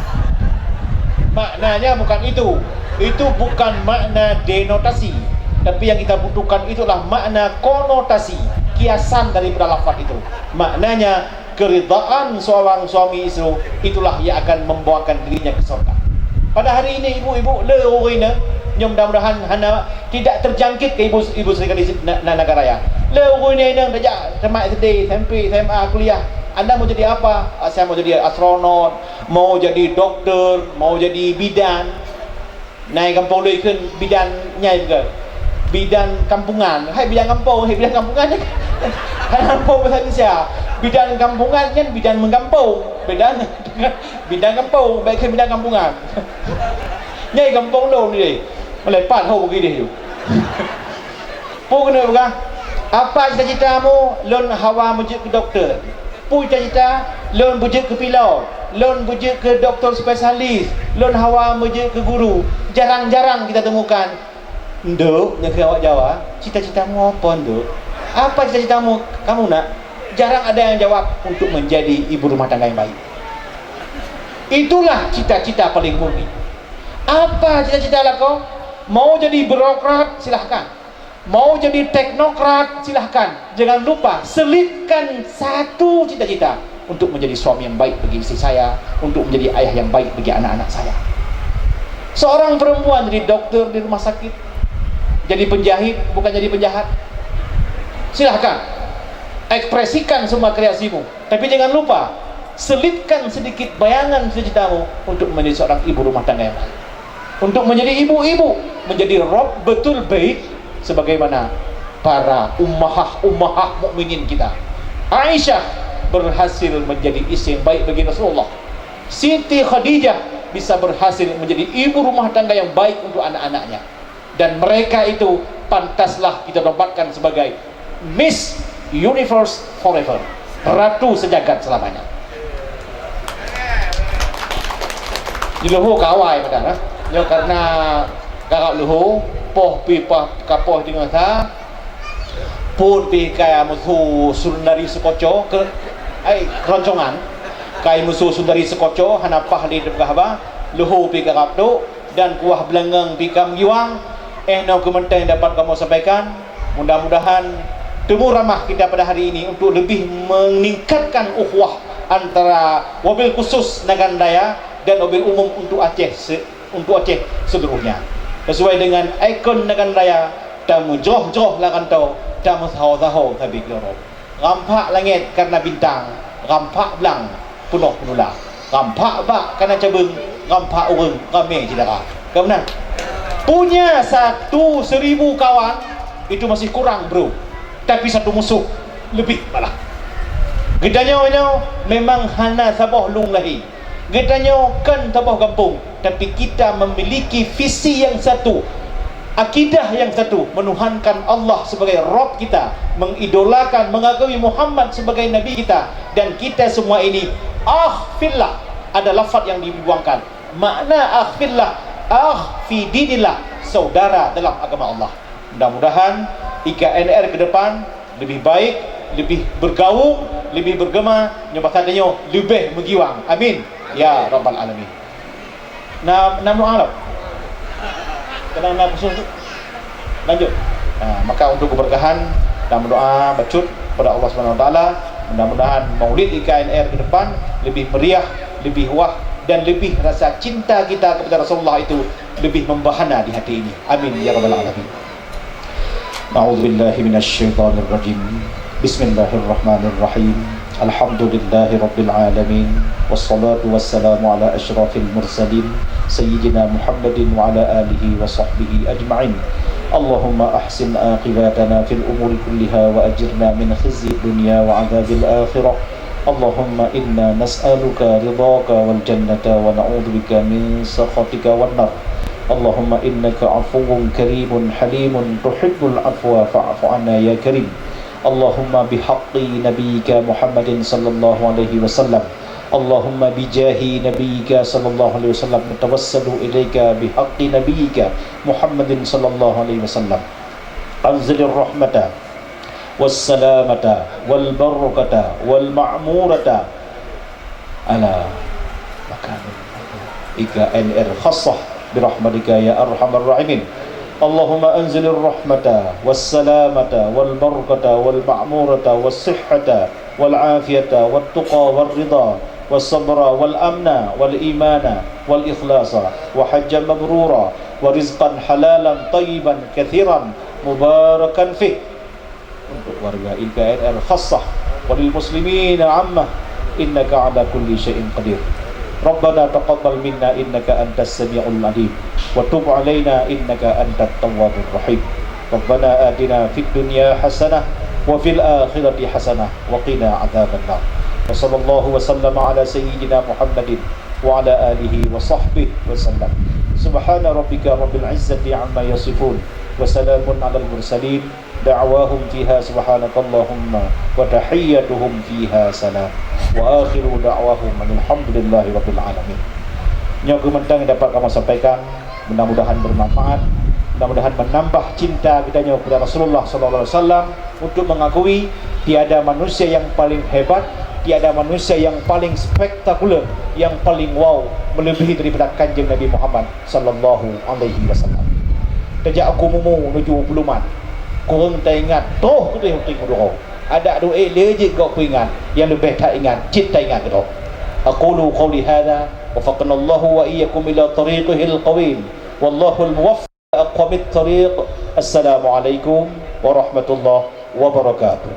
Maknanya bukan itu. Itu bukan makna denotasi. Tapi yang kita butuhkan itulah makna konotasi, kiasan daripada lafaz itu. Maknanya, keridaan seorang suami itu, itulah yang akan membawakan dirinya ke surga. Pada hari ini, ibu-ibu, le ureueng inong, nyoe mudah-mudahan hana, tidak terjangkit ke ibu, ibu sekali na-, na-, negara ya. Le ureueng inong tajak tamat S D, S M P, S M A, kuliah. Anda mau jadi apa? Ah, saya mau jadi astronot, mau jadi doktor, mau jadi bidan. Nai gampông lôn kheun bidan nyai bukan? Bidan kampungan. Hai bidan gampông, hai bidan kampungan. Hai gampông bahasa Indonesia. Bidan kampungan nyan bidan meugampông. Bidan, bidan gampông, baik kheun bidan kampungan. Nyai gampông lôn ni. Meulepat ho bagi deh tu. Peue keuneuk peugah? Apa cita-citamu? Lôn hawa meujeuet keu dokto. Peue cita-cita? Lôn beujeuet keu pilot, lôn beujeuet keu dokto spesialis, lôn hawa meujeuet keu guru. Jarang-jarang kita temukan, "Nduk," nyan kheun awak Jawa, "cita-citamu apa, Nduk? Apa cita-citamu, kamu, Nak?" Jarang ada yang jawab, "Untuk menjadi ibu rumah tangga yang baik." Itulah cita-cita paling murni. Apa cita-cita lakoe? Mau jadi birokrat? Silahkan. Mau jadi teknokrat, silahkan. Jangan lupa selipkan satu cita-cita untuk menjadi suami yang baik bagi istri saya, untuk menjadi ayah yang baik bagi anak-anak saya. Seorang perempuan jadi dokter di rumah sakit, jadi penjahit, bukan jadi penjahat. Silahkan ekspresikan semua kreasimu, tapi jangan lupa selipkan sedikit bayangan cita-citamu untuk menjadi seorang ibu rumah tangga yang baik. Untuk menjadi ibu-ibu, menjadi rabbatul bait sebagaimana para ummahah-ummahah mukminin kita. Aisyah berhasil menjadi istri yang baik bagi Rasulullah. Siti Khadijah bisa berhasil menjadi ibu rumah tangga yang baik untuk anak-anaknya. Dan mereka itu pantaslah kita nobatkan sebagai Miss Universe Forever, Ratu Sejagat Selamanya. Di luhô ka awai meunan, eh. Nyoe karena karab luhô, poh pi pah kapoh deungon sa, phôn pi ka meusu sundari seukoco keu, ai, keroncongan. Kai meusu sundari seukoco, hana pah lé teupeugah haba, luhô pi karab trok, dan kuah beulangong pi ka meugiwang. Eh, nyoe keuh mantong dapat kamoe sampaikan. Mudah-mudahan temu ramah kita pada hari ini untuk lebih meningkatkan ukhuwah antara wabil khusus Nagan Raya dan wabil umum untuk Aceh se-, untuk Aceh seluruhnya. Sesuai dengan ikon Nagan Raya, tameujroh-jroh lam rantau, tameusaho-saho sabe keudroe. Ramphak langét kareuna bintang, ramphak blang peunoh peunula. Ramphak bak kareuna cabeueng, ramphak ureuëng ramé syedara. Ka meunan? Punya satu seribu kawan itu masih kurang, bro. Tapi satu musuh lebih malah. Geutanyoe nyoe memang hana saboh lueng lahé. Geutanyoe kon saboh gampông, tapi kita memiliki visi yang satu. Akidah yang satu, menuhankan Allah sebagai Rabb kita, mengidolakan, mengakui Muhammad sebagai Nabi kita, dan kita semua ini, akh fillah, ada lafaz yang dibuangkan. Makna akh fillah, akh fi dinillah, saudara dalam agama Allah. Mudah-mudahan I K N R ke depan lebih baik, lebih bergaung, lebih bergema, nyoe bahasa tanyoe leubeh meugiwang. Amin ya rabbal alamin. Na, na meudoa lom. Kadang na khusus tu. Lanjut. Ha, maka untuk keberkahan dan berdoa bacut kepada Allah Subhanahu Wa Taala, mudah-mudahan Maulid I K N R ke depan lebih meriah, lebih wah, dan lebih rasa cinta kita kepada Rasulullah itu lebih membahana di hati ini. Amin ya rabbal alamin. أعوذ بالله من الشيطان الرجيم. بسم الله الرحمن الرحيم. الحمد لله رب العالمين. والصلاة والسلام على أشرف المرسلين سيدنا محمد وعلى آله وصحبه أجمعين. اللهم أحسن عاقبتنا في الأمور كلها وأجرنا من خزي الدنيا وعذاب الآخرة. اللهم إنا نسألك رضاك والجنة ونعوذ بك من سخطك والنار. اللهم إنك عفو كريم حليم تحب العفو فاعف عنا يا كريم. اللهم بحق نبيك محمد صلى الله عليه وسلم. اللهم بجاه نبيك صلى الله عليه وسلم نتوسل إليك بحق نبيك محمد صلى الله عليه وسلم. أنزل الرحمة والسلامة والبركة والمعمورة على مكان I K N R خاصة برحمتك يا أرحم الراحمين. اللهم أنزل الرحمة والسلامة والبركة والمعمورة والصحة والعافية والتقى والرضا والصبر والأمن والإيمان والإخلاص وحجا مبرورا ورزقا حلالا طيبا كثيرا مباركا فيه. Untuk warga I K N R khassah, walil muslimina ammah, innaka ala kulli syai'in qadir. Rabbana taqabbal minna innaka antas samiul alim, wa tub alaina innaka antat tawwabur rahim. Rabbana atina fid dunya hasanah, wa fil akhirati hasanah, wa qina adzabannar. Wa sallallahu wa sallama ala sayyidina Muhammadin wa ala alihi wa sahbihi wa sallam. Subhana rabbika rabbil izzati amma yasifun, wa salamun alal mursalin. Da'wahum fiha subhanakallahumma wa tahiyyatuhum fiha salam. Wa akhiru da'wahum anil hamdulillahi rabbil alamin. Nyoe keuh mantong nyang dapat kamoe sampaikan. Mudah-mudahan bermanfaat. Mudah-mudahan menambah cinta kita nyoe kepada Rasulullah sallallahu alaihi wasallam, untuk mengakui tiada manusia yang paling hebat, tiada manusia yang paling spektakuler, yang paling wow melebihi daripada Kanjeng Nabi Muhammad sallallahu alaihi wasallam. Tajak u Keumumu nuju u Peulumat, kureueng taingat troh keudeh u Teungku Duro. Adak duek lé jeuet gob peuingat, nyang leubeh taingat cit taingat keudroe. Aqulu qauli hadza, wafaqanallahu wa iyyakum ila tariqihil qawim. Wallahul muwaffiq ila aqwamit tariq. Assalamualaikum warahmatullahi wabarakatuh.